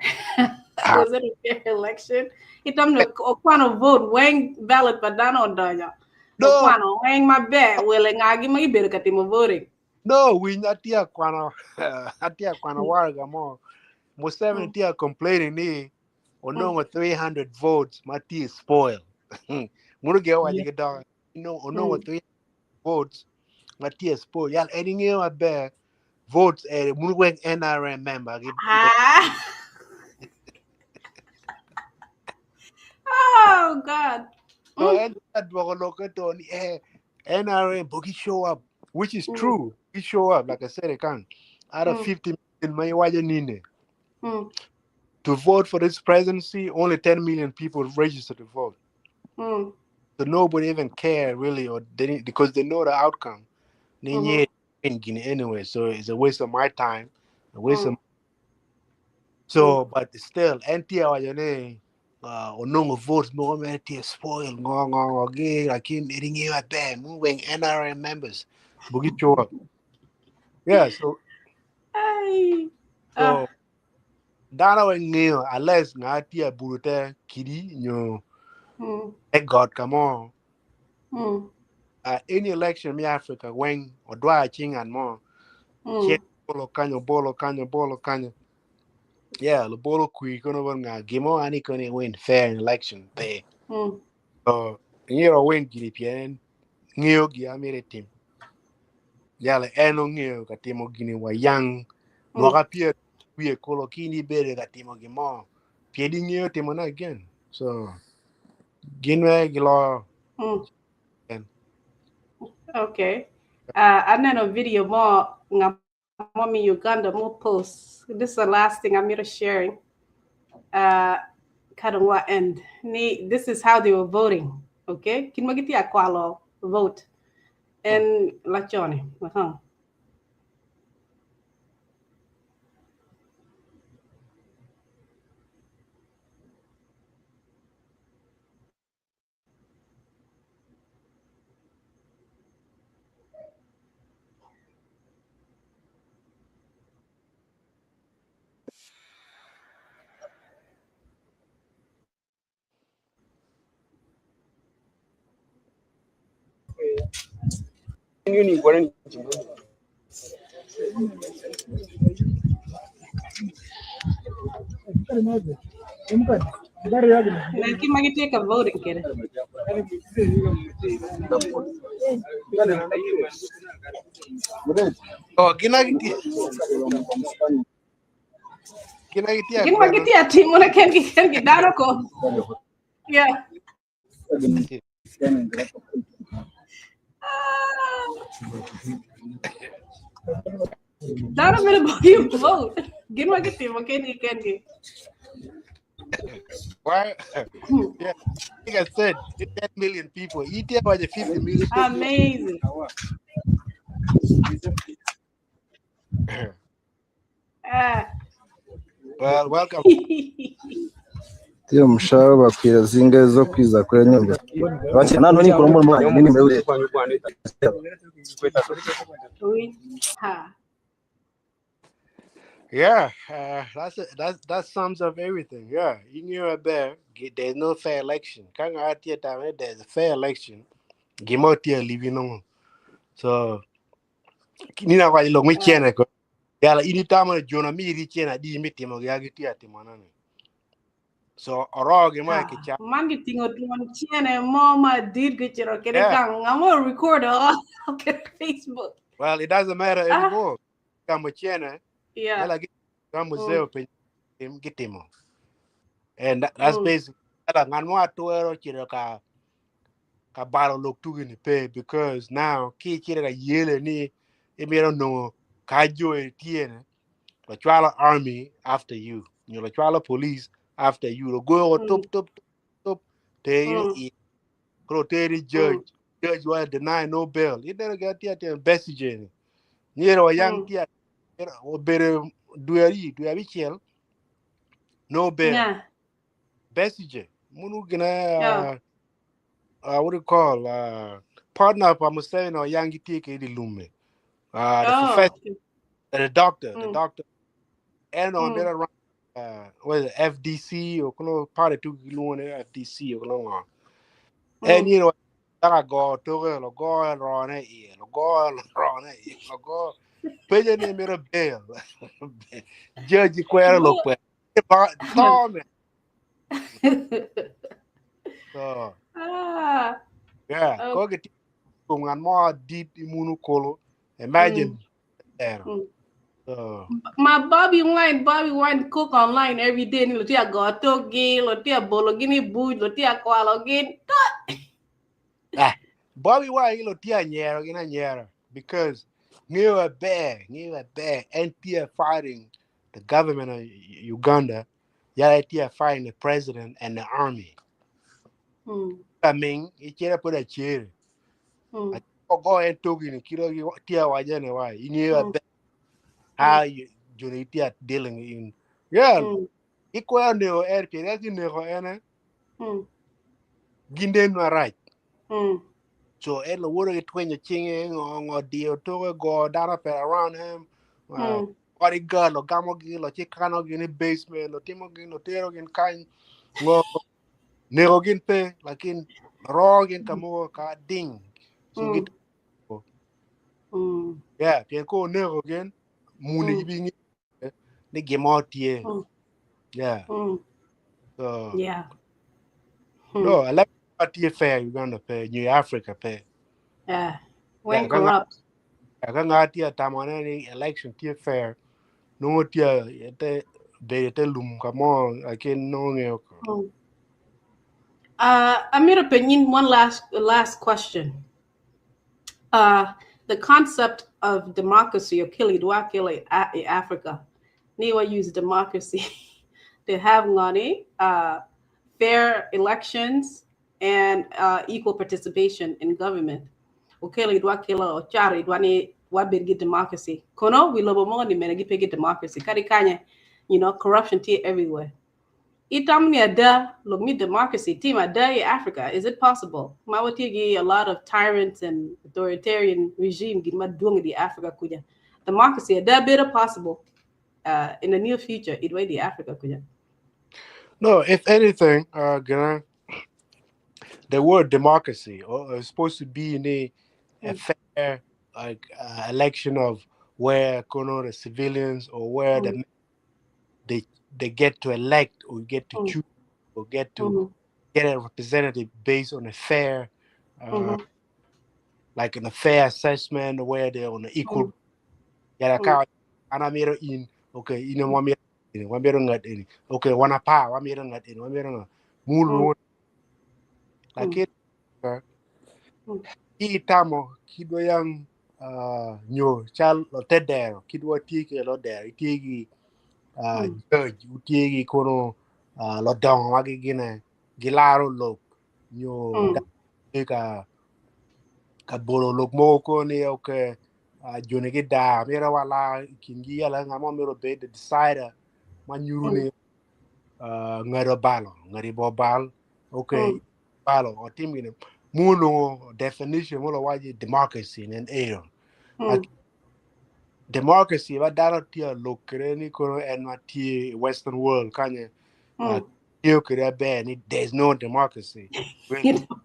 Was it a fair election? Itamani okwano vote wang ballot padano donya. No, okwano wang my bet willing agi ma ibere katimo voting. No, we atia kwano atia kwano warga mo. Museveni tia complaining ni onongo 300 votes mati spoil. Muruge wa diga dog no onongo 3 votes mati spoil. Yal ending here be votes muruge NRM member. Oh God. So and that NRM boogie show up, which is true. He show up, like I said, it can out of 50 million nine. To vote for this presidency, only 10 million people registered to vote. So nobody even care really, or they didn't, because they know the outcome. Anyway, so it's a waste of my time, a waste of. So, but still, NTR onongo votes more NTR spoil ngo ge lakin ringi wa be moving NRM members. Boogie show up. Yeah, so. So dana ngeo unless ngatia burute kidi nyo God come on. Any election in Africa when or dwa ching and more bolo kanyo bolo kanyo bolo kanyo. Yeah, the bolo kui kono nga gimo ani kone win fair election pay. So ngeo win GDPN ngeo gi amire team. Yale eno ngeo katimo gini wa young Mwaka pyer wiye kolo kini ibedo ka timo gin mo pien ingeyo timone again. So gin weng giloyo. En. Okay. Aneno video mo nga mo mi Uganda mo post. This is the last thing I'm here sharing. Ka dong wa end. Ni this is how they were voting. Okay? Kin ma gitye akwalo vote. En lacone. Uh-huh. Nen kit ma gitye ka voting kwede. Oh, gin ma gitye gin ma gitye Gin ma akwena. gitye atimone kengi kengi dano ko. Yeah. Ah. Dano mere bogi vote. Gin ma gitimo kengi kengi. Why? Yeah, like I said, 10 million people. You tell about the 50 million. Amazing. Ah. Well, welcome. Tiyo mushaba bakwira zingahe zo kwiza kuri nyungwe bakina nano ni kurombo mwana nini mwe Oui. Ha. Yeah, that's it. That sums up everything. Yeah, you knew it there. There's no fair election. Kang out here, there's a fair election. Gimotia living on. So nina kwa ilo mwichene ko. Yala ini tama jona mi richena di mitimo ya gitia timonane. So oroge ma ke cha. Man gitingo tuon chiene mo ma dir gichiro kede Yeah. kang. I'm gonna record all okay, Facebook. Well, it doesn't matter Ah. anymore. Kama chene Yeah. yala gi kama zeo pe gitimo. And that's basically yala ngan mo atuero chiro ka ka baro lok tugi ni pe because now ki chiro ka yele ni imiro no ka jo e tiene lo chwalo army after you. You lo chwalo police after you. Lo go top top top te i kro te ri judge judge wa deny no bail. You never get tia tia besije. Nyero yang tia o bere duari duari chel no bail. Yeah. Besije. Munu gina Yeah. what do you call partner pa Museveni or yang tie ke di lume. The Oh. professor, the doctor, the doctor. And on better run what is it, FDC or kuno party tu luone FDC or kuno. And you know that go to lo go rone e lo go rone e lo go peje ne mero bail. Judge kwero lo kwe. Ba So Ah. yeah, Oh. ko get ngan mo deep imunu kolo. Imagine there. So My Bobby Wine cook online every day. Ni lotia goto gi, lotia bolo gini buj, lotia kwalo gin. Bobby Wine ilo tia nyero gina nyero because near a bear, NPF fighting the government of Uganda, yeah, tia fighting the president and the army. I mean, it can't put a chair. Go and talk in kilo tia wajene why you near a bear. How you you tia dealing in yeah, equal no air that's in the ene ginde no right. So elo wuro ke twenye chinge ngo dio to go dara pe around him. Bodyguard lo gamo gi lo chikano gi ni basement lo timo gi lo tero gin kain ngo nego gin pe lakin ro gin kamo ka ding. So git yeah, pien ko nego gin muni gi bi ni gimo tie. Yeah. So Yeah. No, I like tie fair Uganda pe New Africa pe. Yeah. When Yeah, corrupt. Ka nga tia tamone ni election tie fair. Nongo tye te bedo te lum ka mo lakin nongo ngeo ko. Amito penyin one last question. The concept of democracy or kili dwa kili i Africa. Ni wa use democracy to have ngani fair elections and equal participation in government. Okeli dwa kilo chari dwa ni wa bed gi democracy. Kono wi lobo mo ni mene gi pe gi democracy. Kadi kanye, corruption tye everywhere. Itam ni ada lok mi democracy team ada i Africa. Is it possible? Ma watye gi a lot of tyrants and authoritarian regime gin madwong di Africa kuja. Democracy ada bedo possible in the near future idwa di Africa kuja. No, if anything, gonna the word democracy is supposed to be in a fair like election of where kono the civilians or where they get to elect or get to choose or get to get a representative based on a fair like in a fair assessment where they're on an equal yala ka ana miro in, okay, ino wa miro in wa miro ngat in, okay, wana pa wa miro ngat in wa miro ngat mulu like ki tamo kidwa yang nyo chal lo tedero kidwa tie ke lo dero tie gi judge utie gi kono lo dongo ma gi gine gilaro lok nyo ka ka bolo lok moko ko ni, okay, joni gi da miro wala kin gi yala ngamo miro bed the decider ma nyuru ni ngado balo ngari bo bal, okay, balo otim gine muno definition mulo waji democracy in ero. Like, democracy ba dano tye lok kede ni kono en ma tye i western world kanye tiyo kede ber ni there's no democracy.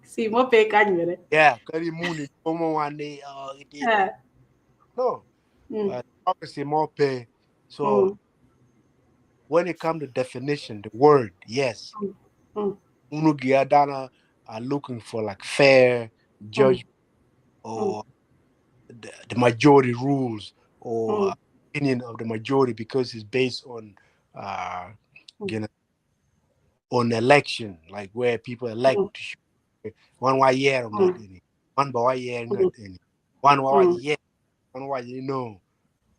Si mo pe kany mere. Yeah, kadi muni komo wan ni oh, it is no democracy mo pe. So when it comes to definition, the word, yes, unu gia dana are looking for like fair judgment or the majority rules or opinion of the majority because it's based on on election, like where people elect to shoot. One wa year ngat ini, one ba wa year ngat ini, one wa yes, one wa you no.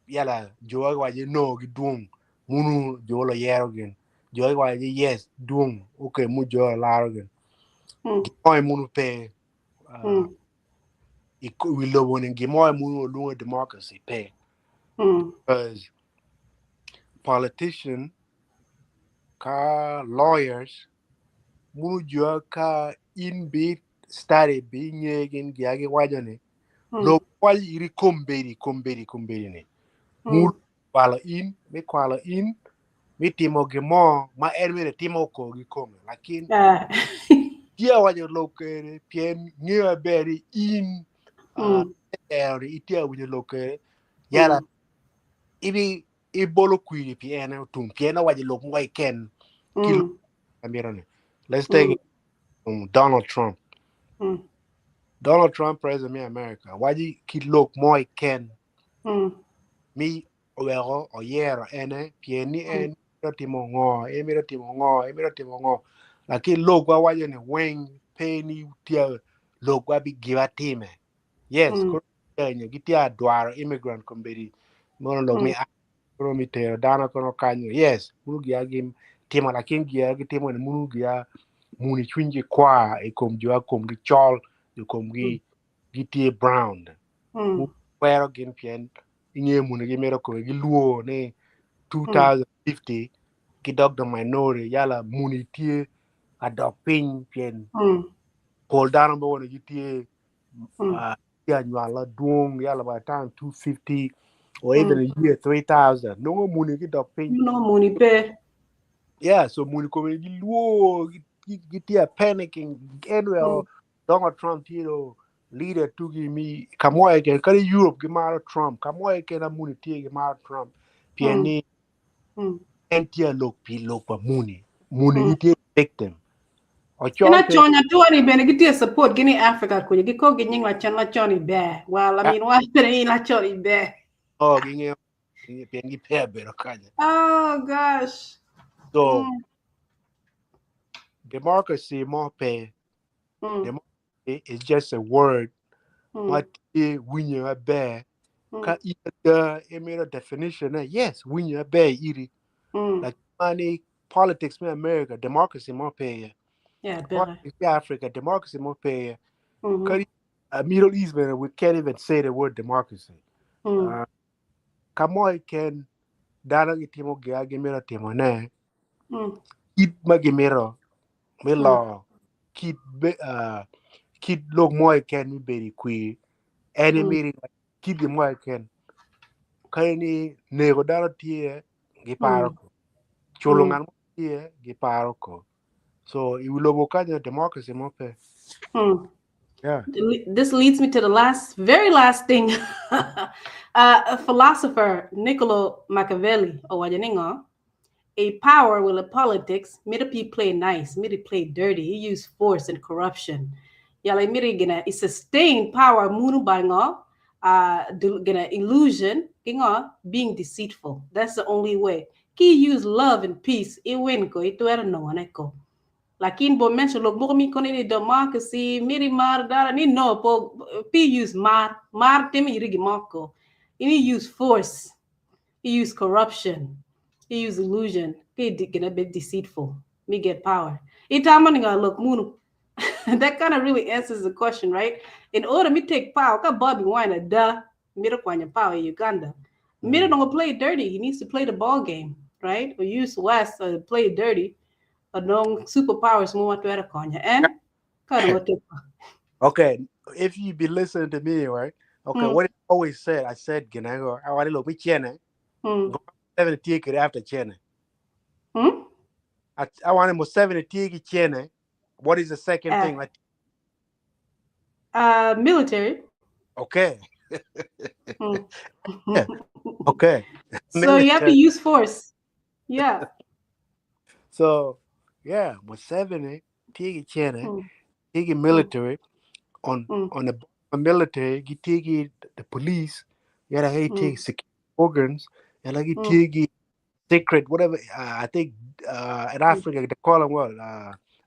Yala jo wa you no gi dung munu jo lo yero gin. Jo wa yes dung, okay, mu jo la gin. Gimoy munu pe we lobo ni gimoy munu lunga democracy pe. Because politician ka lawyers munu jo ka in bi study bi nye gin gi agi wajo ni lo kwal iri kombedi kombedi kombedi ni mu kwalo in mi kwalo in mi timo gimo ma en mere timo ko gi kome lakin tye wajo lo kere pien ng'eyo aber in ero itye winjo lo kere yala ibi ibolo kwiri pi en otum pien owajo lok mo ken ki amiro ni let's take Donald Trump. Donald Trump, president of America, waji ki lok mo ken mi oweko oyero ene pien ni en miro timo ngo, en miro timo ngo, en miro timo ngo, lakini lok wa wajo ni weng pe ni tye lok wa bi giwa time. Yes, koro gitye dwaro immigrant kombedi mono lok mi koro mi tero dano kono kanyo, yes, munu gia gi timo lakin gia gi timo ni munu gia muni cwinygi kwa i kom jo a komgi col i komgi gitye brown kwero gin pien inge muni gimito kome giluo ni 2050 gidok the minority yala muni tye ka dok piny pien pol dano mo ni gitye tye anywala dwong yala by the time 250 or even a year 3000 nongo muni gidok piny. No muni pe. Yeah, so muni kome giluo gitye panicking anyway. Donald Trump tye leader tugi mi kamo eken kadi Europe gimaro Trump kamo eken amuni tye gimaro Trump pien ni en tye lok pi lok pa muni muni gitye victim. Ina chonya tuani bene gitye support gini Africa kuja giko ginying lacon lacon i ber. Well, I mean, why bene in lacon i ber. Oh, gingeo. Pien gi pe bedo kanya. Oh gosh. So democracy mo pe. Democracy is just a word. Ma tye winyo maber. Ka in ada imito definition ne, yes, winyo maber iri. Like mani politics me America, democracy mo pe iye. Yeah, bere. Politics me Africa, democracy mo pe iye. Kadi Middle East, man, we can't even say the word democracy. Ka mo keken dano gitimo gin gimito timone, kit ma gimito me lo kit kit lok mo keken mi bedo i kwir en imito kit gin mo keken kadi ni nego dano tye giparo ko culo ngat mo tye giparo ko so i wi lobo kanyo democracy mo pe. Yeah. This leads me to the last, very last thing. A philosopher, Niccolo Machiavelli, owaco ningo, a power will a politics, mito pe play nice, mito play dirty, he use force and corruption. Yala mito gina i sustain power munu by ngo, gina illusion, kingo, being deceitful. That's the only way. Ki use love and peace, i win ko, i twero nongo ne ko. Lakin bo mention lok moko mi kono ni democracy, miri mar dara ni no po pi use mar, mar timi irigi moko. Ini use force, he use corruption, he use illusion, he gonna be deceitful, me get power. Itamo ni nga lok munu. That kind of really answers the question, right? In order me take power, ka Bobby Wine da mito kwanyo power in Uganda. Mito don't play dirty. He needs to play the ball game, right? Or use West play dirty. But no superpowers mo watwero konya. And ka do take Okay, if you be listening to me, right? Okay, what I always said, I said, ginago, I want to look chene. Seven take it after chene. I want him 7 take chene. What is the second thing? Like, Military. Okay. Yeah. Okay. So you have to use force. Yeah. So yeah, with 7 take chene, take military on on the military, you take the police, you gotta take security organs, and like you take secret whatever. I think in Africa they call them what,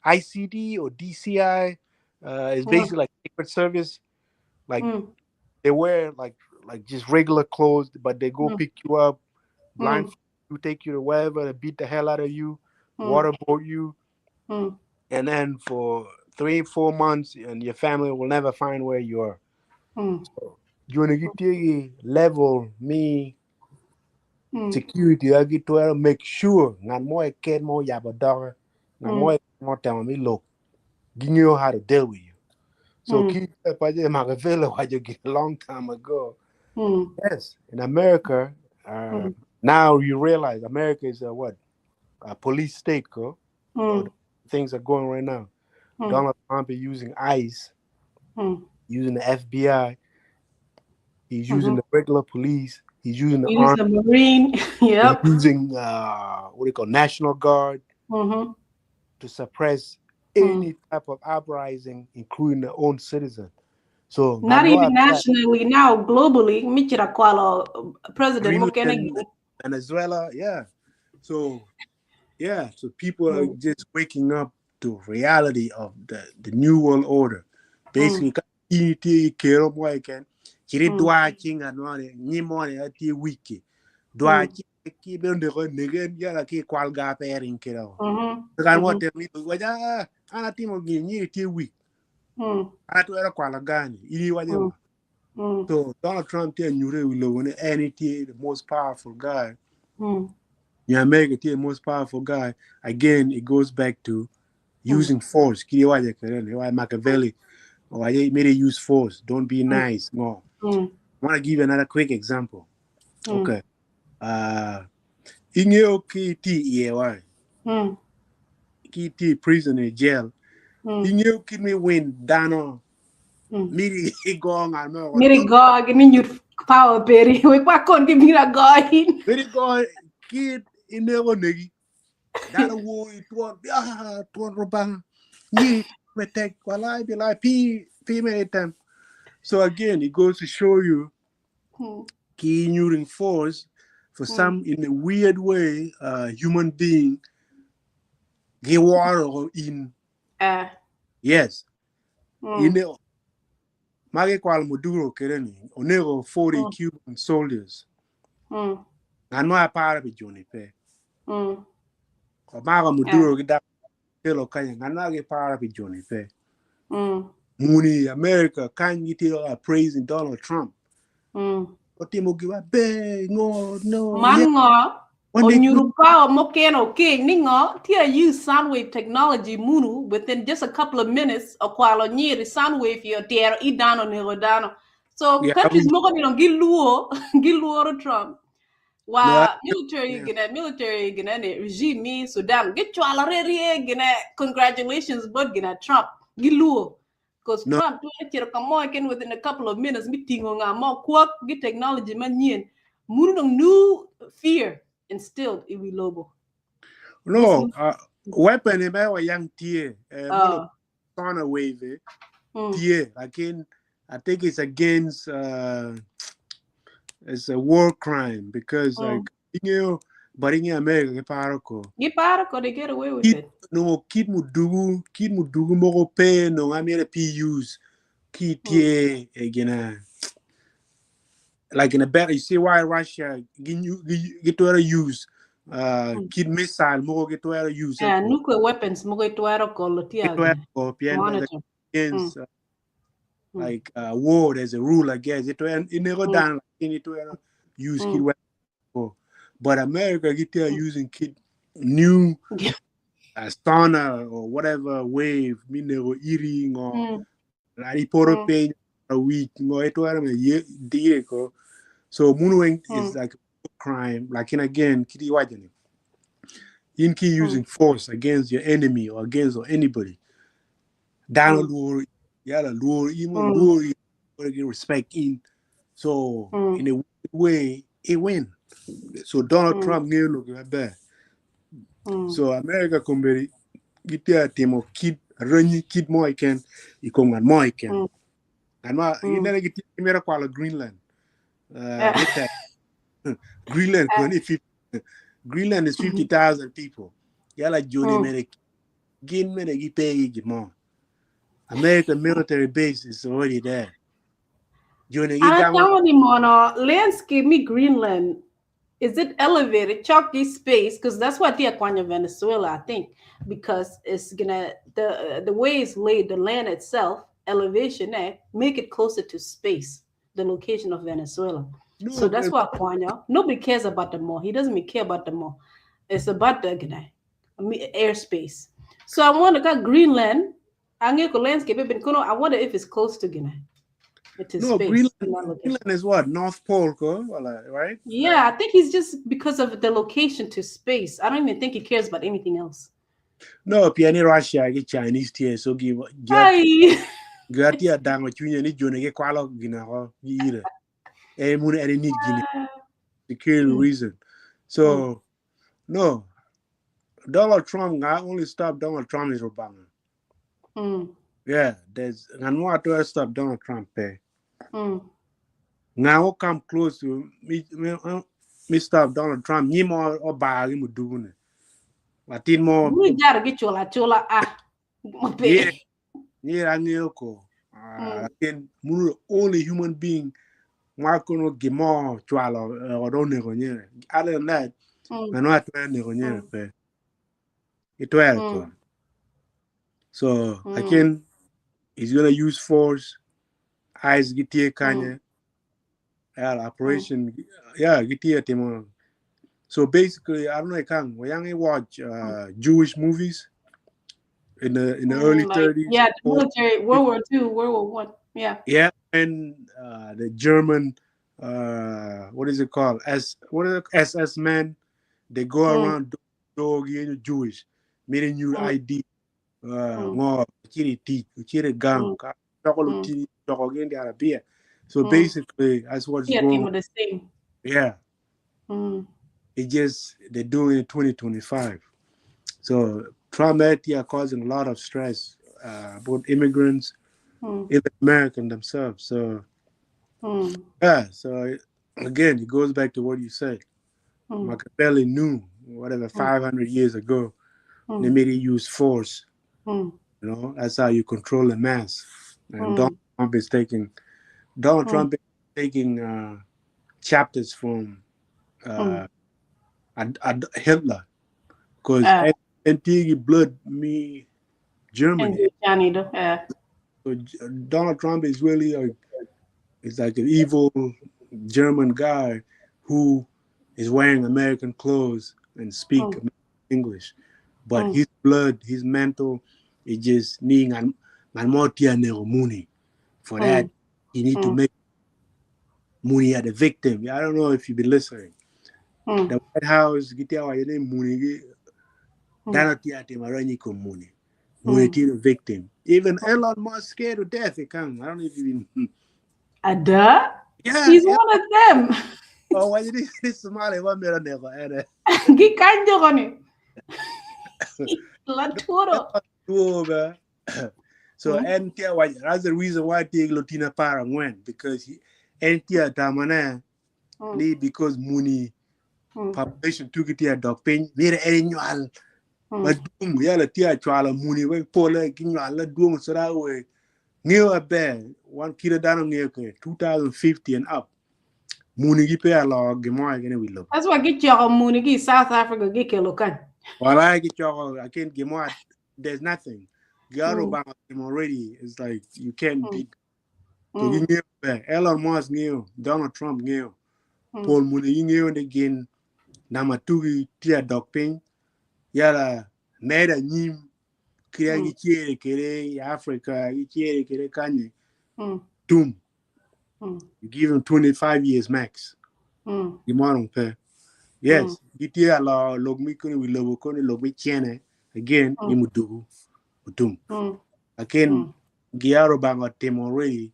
ICD or DCI. It's basically like secret service. Like they wear like just regular clothes, but they go pick you up, blindfold you, take you to wherever, they beat the hell out of you, waterboard you, and then for 3-4 months, and your family will never find where you are. So you wanna get level me security I get to make sure ngat mo ken mo yabo dog ngat mo mo tell me look you know how to deal with you. So keep Machiavelli what you get a long time ago. Yes, in America, now you realize America is a what? A police state, go. Things are going right now. Donald Trump is using ICE, using the FBI. He's using the regular police. He's using the Use army. the Marine. Yep. He's using what do you call National Guard to suppress any type of uprising, including their own citizen. So Not I know even I've nationally now, globally. Michira kwalo President Mukene. Greenland, Venezuela, yeah. So yeah, so people are just waking up to reality of the new world order. Basically, ka ti kero mo ken chiri dwa chinga no ne ni mo ne ti wiki. Dwa chi ki be nde ko negen yala ki kwal ga perin kero. Kan mo te mi wa ja ana timo gi ni ti wiki. Ana to era kwala gani. Iri wa je. So Donald Trump te nyure ulo ne any the most powerful guy. Yeah, America the most powerful guy. Again, it goes back to using force. Kiri wa je kere ne wa Machiavelli. Or I made it use force. Don't be nice. No. I want to give you another quick example. Okay. Ingeo ki ti iye wa. Ki ti prison in jail. Ingeo ki mi win dano. Miri go nga no. Miri go ni nyut power peri. We kwa kon ki mira go in. Miri go ki inego negi. Dano wo tuon ah tuon robang. Ni me tek walai be like pi pi me tem. So again, it goes to show you ki using force. For some in a weird way, human being giworo in. Yes. In magi kwal Maduro kede ni onego 40 Cuban soldiers. Ngan mo aparo pi joni pe. Omako Maduro gi dak kelo kanya ngan ma giparo pi joni pe. Muni America kany gitye ka praising Donald Trump. Otimo giwa be ngo no. Man ngo One day- onyuru power mokeno king ni ngo tia use sound wave technology munu within just a couple of minutes okwalo nyiri sound wave yo tiero idano nego dano. So countries moko ni dong giluo giluoro Trump. Wa No, military gine military gine ni regime mi Sudan gichwalo rerie gine congratulations bot gine Trump giluo. Because No. Trump twero cito ka mo keken within a couple of minutes mi tingo nga mo kwok gi technology manyien. Munu dong new fear instilled i wi lobo. No, weapon e wa yang tie mono sonar wave tie again. I think it's against it's a war crime because like but in America ke paro ko. Gi paro ko, they get away with Kit it. No kit mudugu moko pe no ngamere pi use ki tie again like in a battle. You see why Russia gitwero use kit missile moko gitwero use Yeah, nuclear weapons moko itwero ko lo tia gitwero ko pien monitor. Against like war, there's a rule, I guess. It it never down like it use kit weapon. But America get there using kit new sonar or whatever wave mi nego iri ngo la iporo pe a week ngo itwero me ye dire ko. So munueng is like a crime. Like in again kiti wajani in ki using force against your enemy or against or anybody down luoro yala luoro imo luoro you respect in. So in a way it win. So Donald Trump ng'eyo look maber. So America komberi gitia timo kit ranyi kit mo iken ikom ngan mo iken. Ngan ma inene gitia mera kwalo Greenland. With Greenland 20, Greenland is 50,000 people. Yala joni mere gin mere gi pegi gimo. American military base is already there. Joni gi I gamo tell you, mono landscape me Greenland. Is it elevated chalky space? Because that's what the Aquanya Venezuela, I think, because it's gonna the way it's laid, the land itself, elevation, make it closer to space, the location of Venezuela. No, So that's why Aquanya, nobody cares about the mall. He doesn't even care about the mall. It's about the airspace. So I wonder, got Greenland, I landscape, I wonder if it's close to Guinea. It is No, space. Greenland, In that location. Greenland is what? North Pole, ko? Right? Yeah, I think he's just because of the location to space. I don't even think he cares about anything else. No, piani Russia get Chinese tie so give Hi. gatia dango chunya ni jone ke kwalo gina ko ire. E mun ene need Guinea security reason. So no, Donald Trump I only stop Donald Trump is Obama. Yeah, there's and what to stop Donald Trump pay. Now come close to me me stop Donald Trump ni mo o ba gi mudugune. Latin mo Ni jar gi chola chola ah. Yeah. Ni rangi ko. Lakin munu only human being ma kono gimo chwalo o ne ko nyere. Other than that, na no atwe ne ko nyere pe. Itwe ko. So again, he's gonna use force. Eyes gitie kanye. Yeah, operation. Yeah, gitie timo. So basically, I don't know. Kang, we only watch Jewish movies in the early 30s. Yeah, the military, World War II, World War I. Yeah. Yeah, and the German, what is it called? SS men. They go around dog Jewish, meeting new ID. Ngo chiri ti chiri gang So basically that's what's going on. The same. Yeah. It just they're doing it in 2025. So Trump are causing a lot of stress, both immigrants, even Americans themselves. So yeah, so again it goes back to what you said. Machiavelli knew, whatever, 500 years ago, they made it use force. That's how you control the mass. And Donald Trump is taking Donald Trump is taking chapters from Hitler, because anti blood me Germany. So Donald Trump is really a is like an evil German guy who is wearing American clothes and speak English, but his blood, his mental, it just need muni. For that, he need to make Muni the victim. I don't know if you've been listening. The White House, gitia wa yene Muni, dano tia te maranyi ko Muni. Muni the victim. Even Elon Musk scared to death. He can. I don't know if you've been. Ada? Yeah. He's yeah. one of them. Oh, why did this Somali one minute never? Gi kanjo koni. La turo. So and that's the reason why take Lotina para went, because he and tamana ni because Muni population took it here dog pain mere annual but boom ya la tia chwala Muni we pole kinwala la dum so that way ngiyo be one kilo down ngiyo ke 2050 and up Muni gi pe ala gi mo gene we love. That's why get your Muni gi South Africa gi ke lokan. Well, I get your I can't get more. There's nothing. Garo him already. It's like you can't beat. So you knew Elon Musk knew, Donald Trump knew, Paul Muni you knew again. Namatugi tia dog pain. Yala mera nyim kira gi chiere kere Africa gi chiere kere kanye. Doom. You give him 25 years max. You want pay. Yes, gitia la log mi kuni we lobo kuni log mi chene again imudugu utum. Again giaro banga tim already.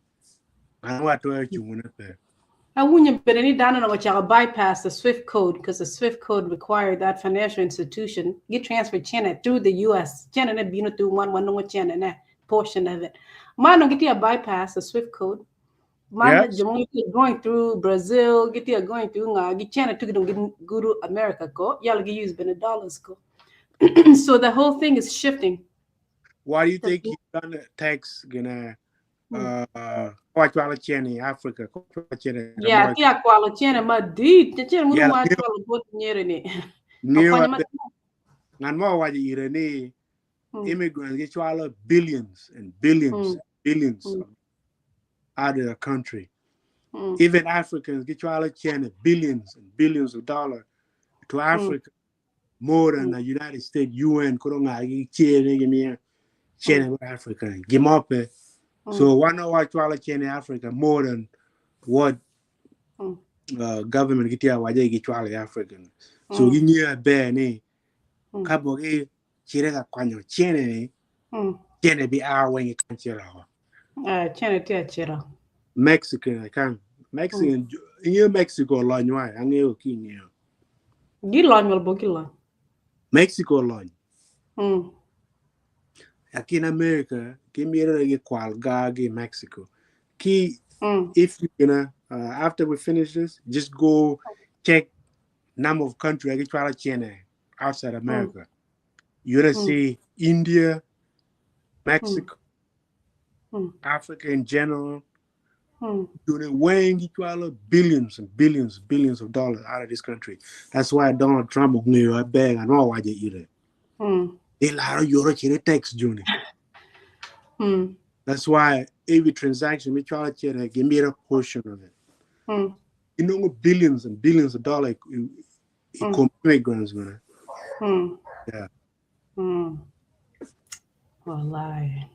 I want to you wanna pay. I wouldn't but any down on which bypass the SWIFT code, because the SWIFT code required that financial institution get transferred chene through the US. Chene ne bino through one one no chene ne portion of it. Mano get a bypass the SWIFT code. Man Yes. going through Brazil, get going through nga get chene to get guru America ko yalla get use been dollars ko. So the whole thing is shifting. Why do you think Uganda tax gonna kwa chene Africa kwa chene Yeah, tia kwalo chene ma di chene mu Yeah, ma kwalo bot nyere ni. Ngiyo Akwanya ma- ngan mo wa ire ni immigrants get chwala billions and billions and billions out of the country. Even Africans get chwala chene billions and billions of dollars to Africa more than the United States UN koro nga gi chene gi mi chene Africa gimope. So why not watch chwala chene Africa more than what government get ya waje gi chwala African. So gi ngia be ni kabo gi chire ka kwanyo chene ni chene bi a wengi kan chira ho. Chene tia chira. Mexican I can Mexican in Mexico la nywa ange ki ngiyo. Gi lon wal bo gi lon. Mexico lon. Like in America, give me a kwal ga Mexico. Ki if you're gonna after we finish this, just go check number of country I get try to outside America. You're gonna see India, Mexico, Africa in general, doing weighing billions and billions, billions of dollars out of this country. That's why Donald Trump will a bag and all why they eat it. They lie your tax, Junior. That's why every transaction we try to give me a portion of it. You know, billions and billions of dollars immigrants, man. Yeah. Wallahi.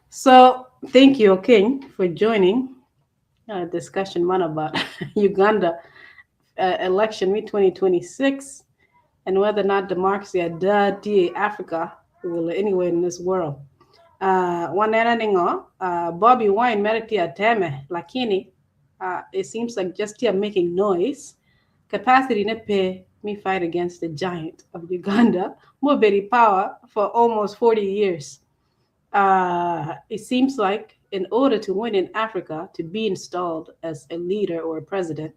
So thank you, King, for joining discussion man about Uganda election 2026 and whether or not democracy at Africa will anywhere in this world. Wanena ningo, Bobby Wine meriti ateme, lakini it seems like just here making noise. Capacity nepe me fight against the giant of Uganda, Mobedi power for almost 40 years. It seems like in order to win in Africa, to be installed as a leader or a president,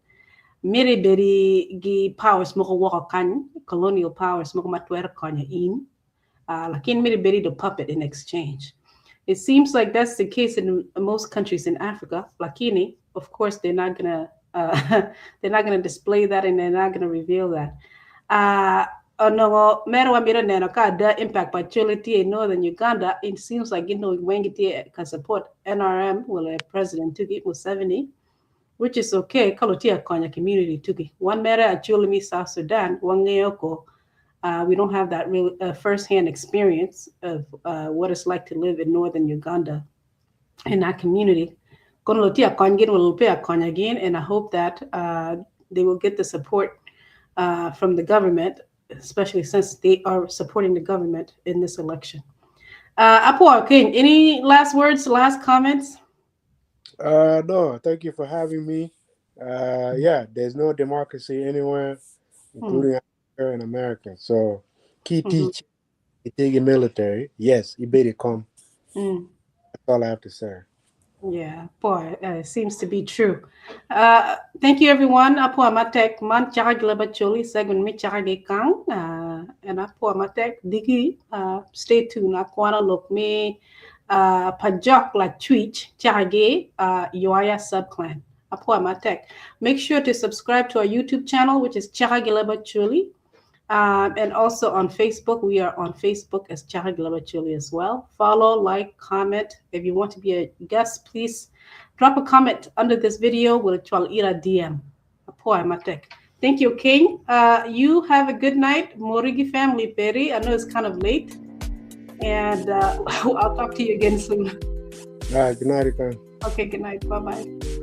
Miti bedi gi powers moko woko kany, colonial powers moko ma twero konyo in. Lakin miti bedi the puppet in exchange. It seems like that's the case in most countries in Africa. Lakini, of course, they're not gonna display that and they're not gonna reveal that. Onongo mere wamito neno ka ada impact pa Acholi tye in northern Uganda. It seems like wengi tye ka support NRM wala President tugi Museveni, which is okay ka tye konyo community tugi. Wan mere Acholi me South Sudan wangeyo ko we don't have that real first-hand experience of what it's like to live in northern Uganda in that community. Kono tye kony gin will pay a again, and I hope that they will get the support from the government, especially since they are supporting the government in this election. Apo King, any last words, last comments? No, thank you for having me. Yeah, there's no democracy anywhere, including here in America. So, key teach, take military. Yes, you better come. That's all I have to say. Yeah, boy, it seems to be true. Thank you, everyone. Apo matek man chaka gleba choli segment mi chaka ge kang. And apo matek digi. Stay tuned. Akwana lok mi pajok la twitch chaka ge Yoaya subclan. Apo matek. Make sure to subscribe to our YouTube channel, which is Chaka Gileba Choli. And also on Facebook, we are on Facebook as Chaka Gileba Choli as well. Follow, like, comment. If you want to be a guest, please drop a comment under this video. We'll call ira DM. Apo matek. Thank you, King. You have a good night, Morigi family, Perry. I know it's kind of late. And I'll talk to you again soon. All right, good night, Ikan. Okay, good night. Bye bye.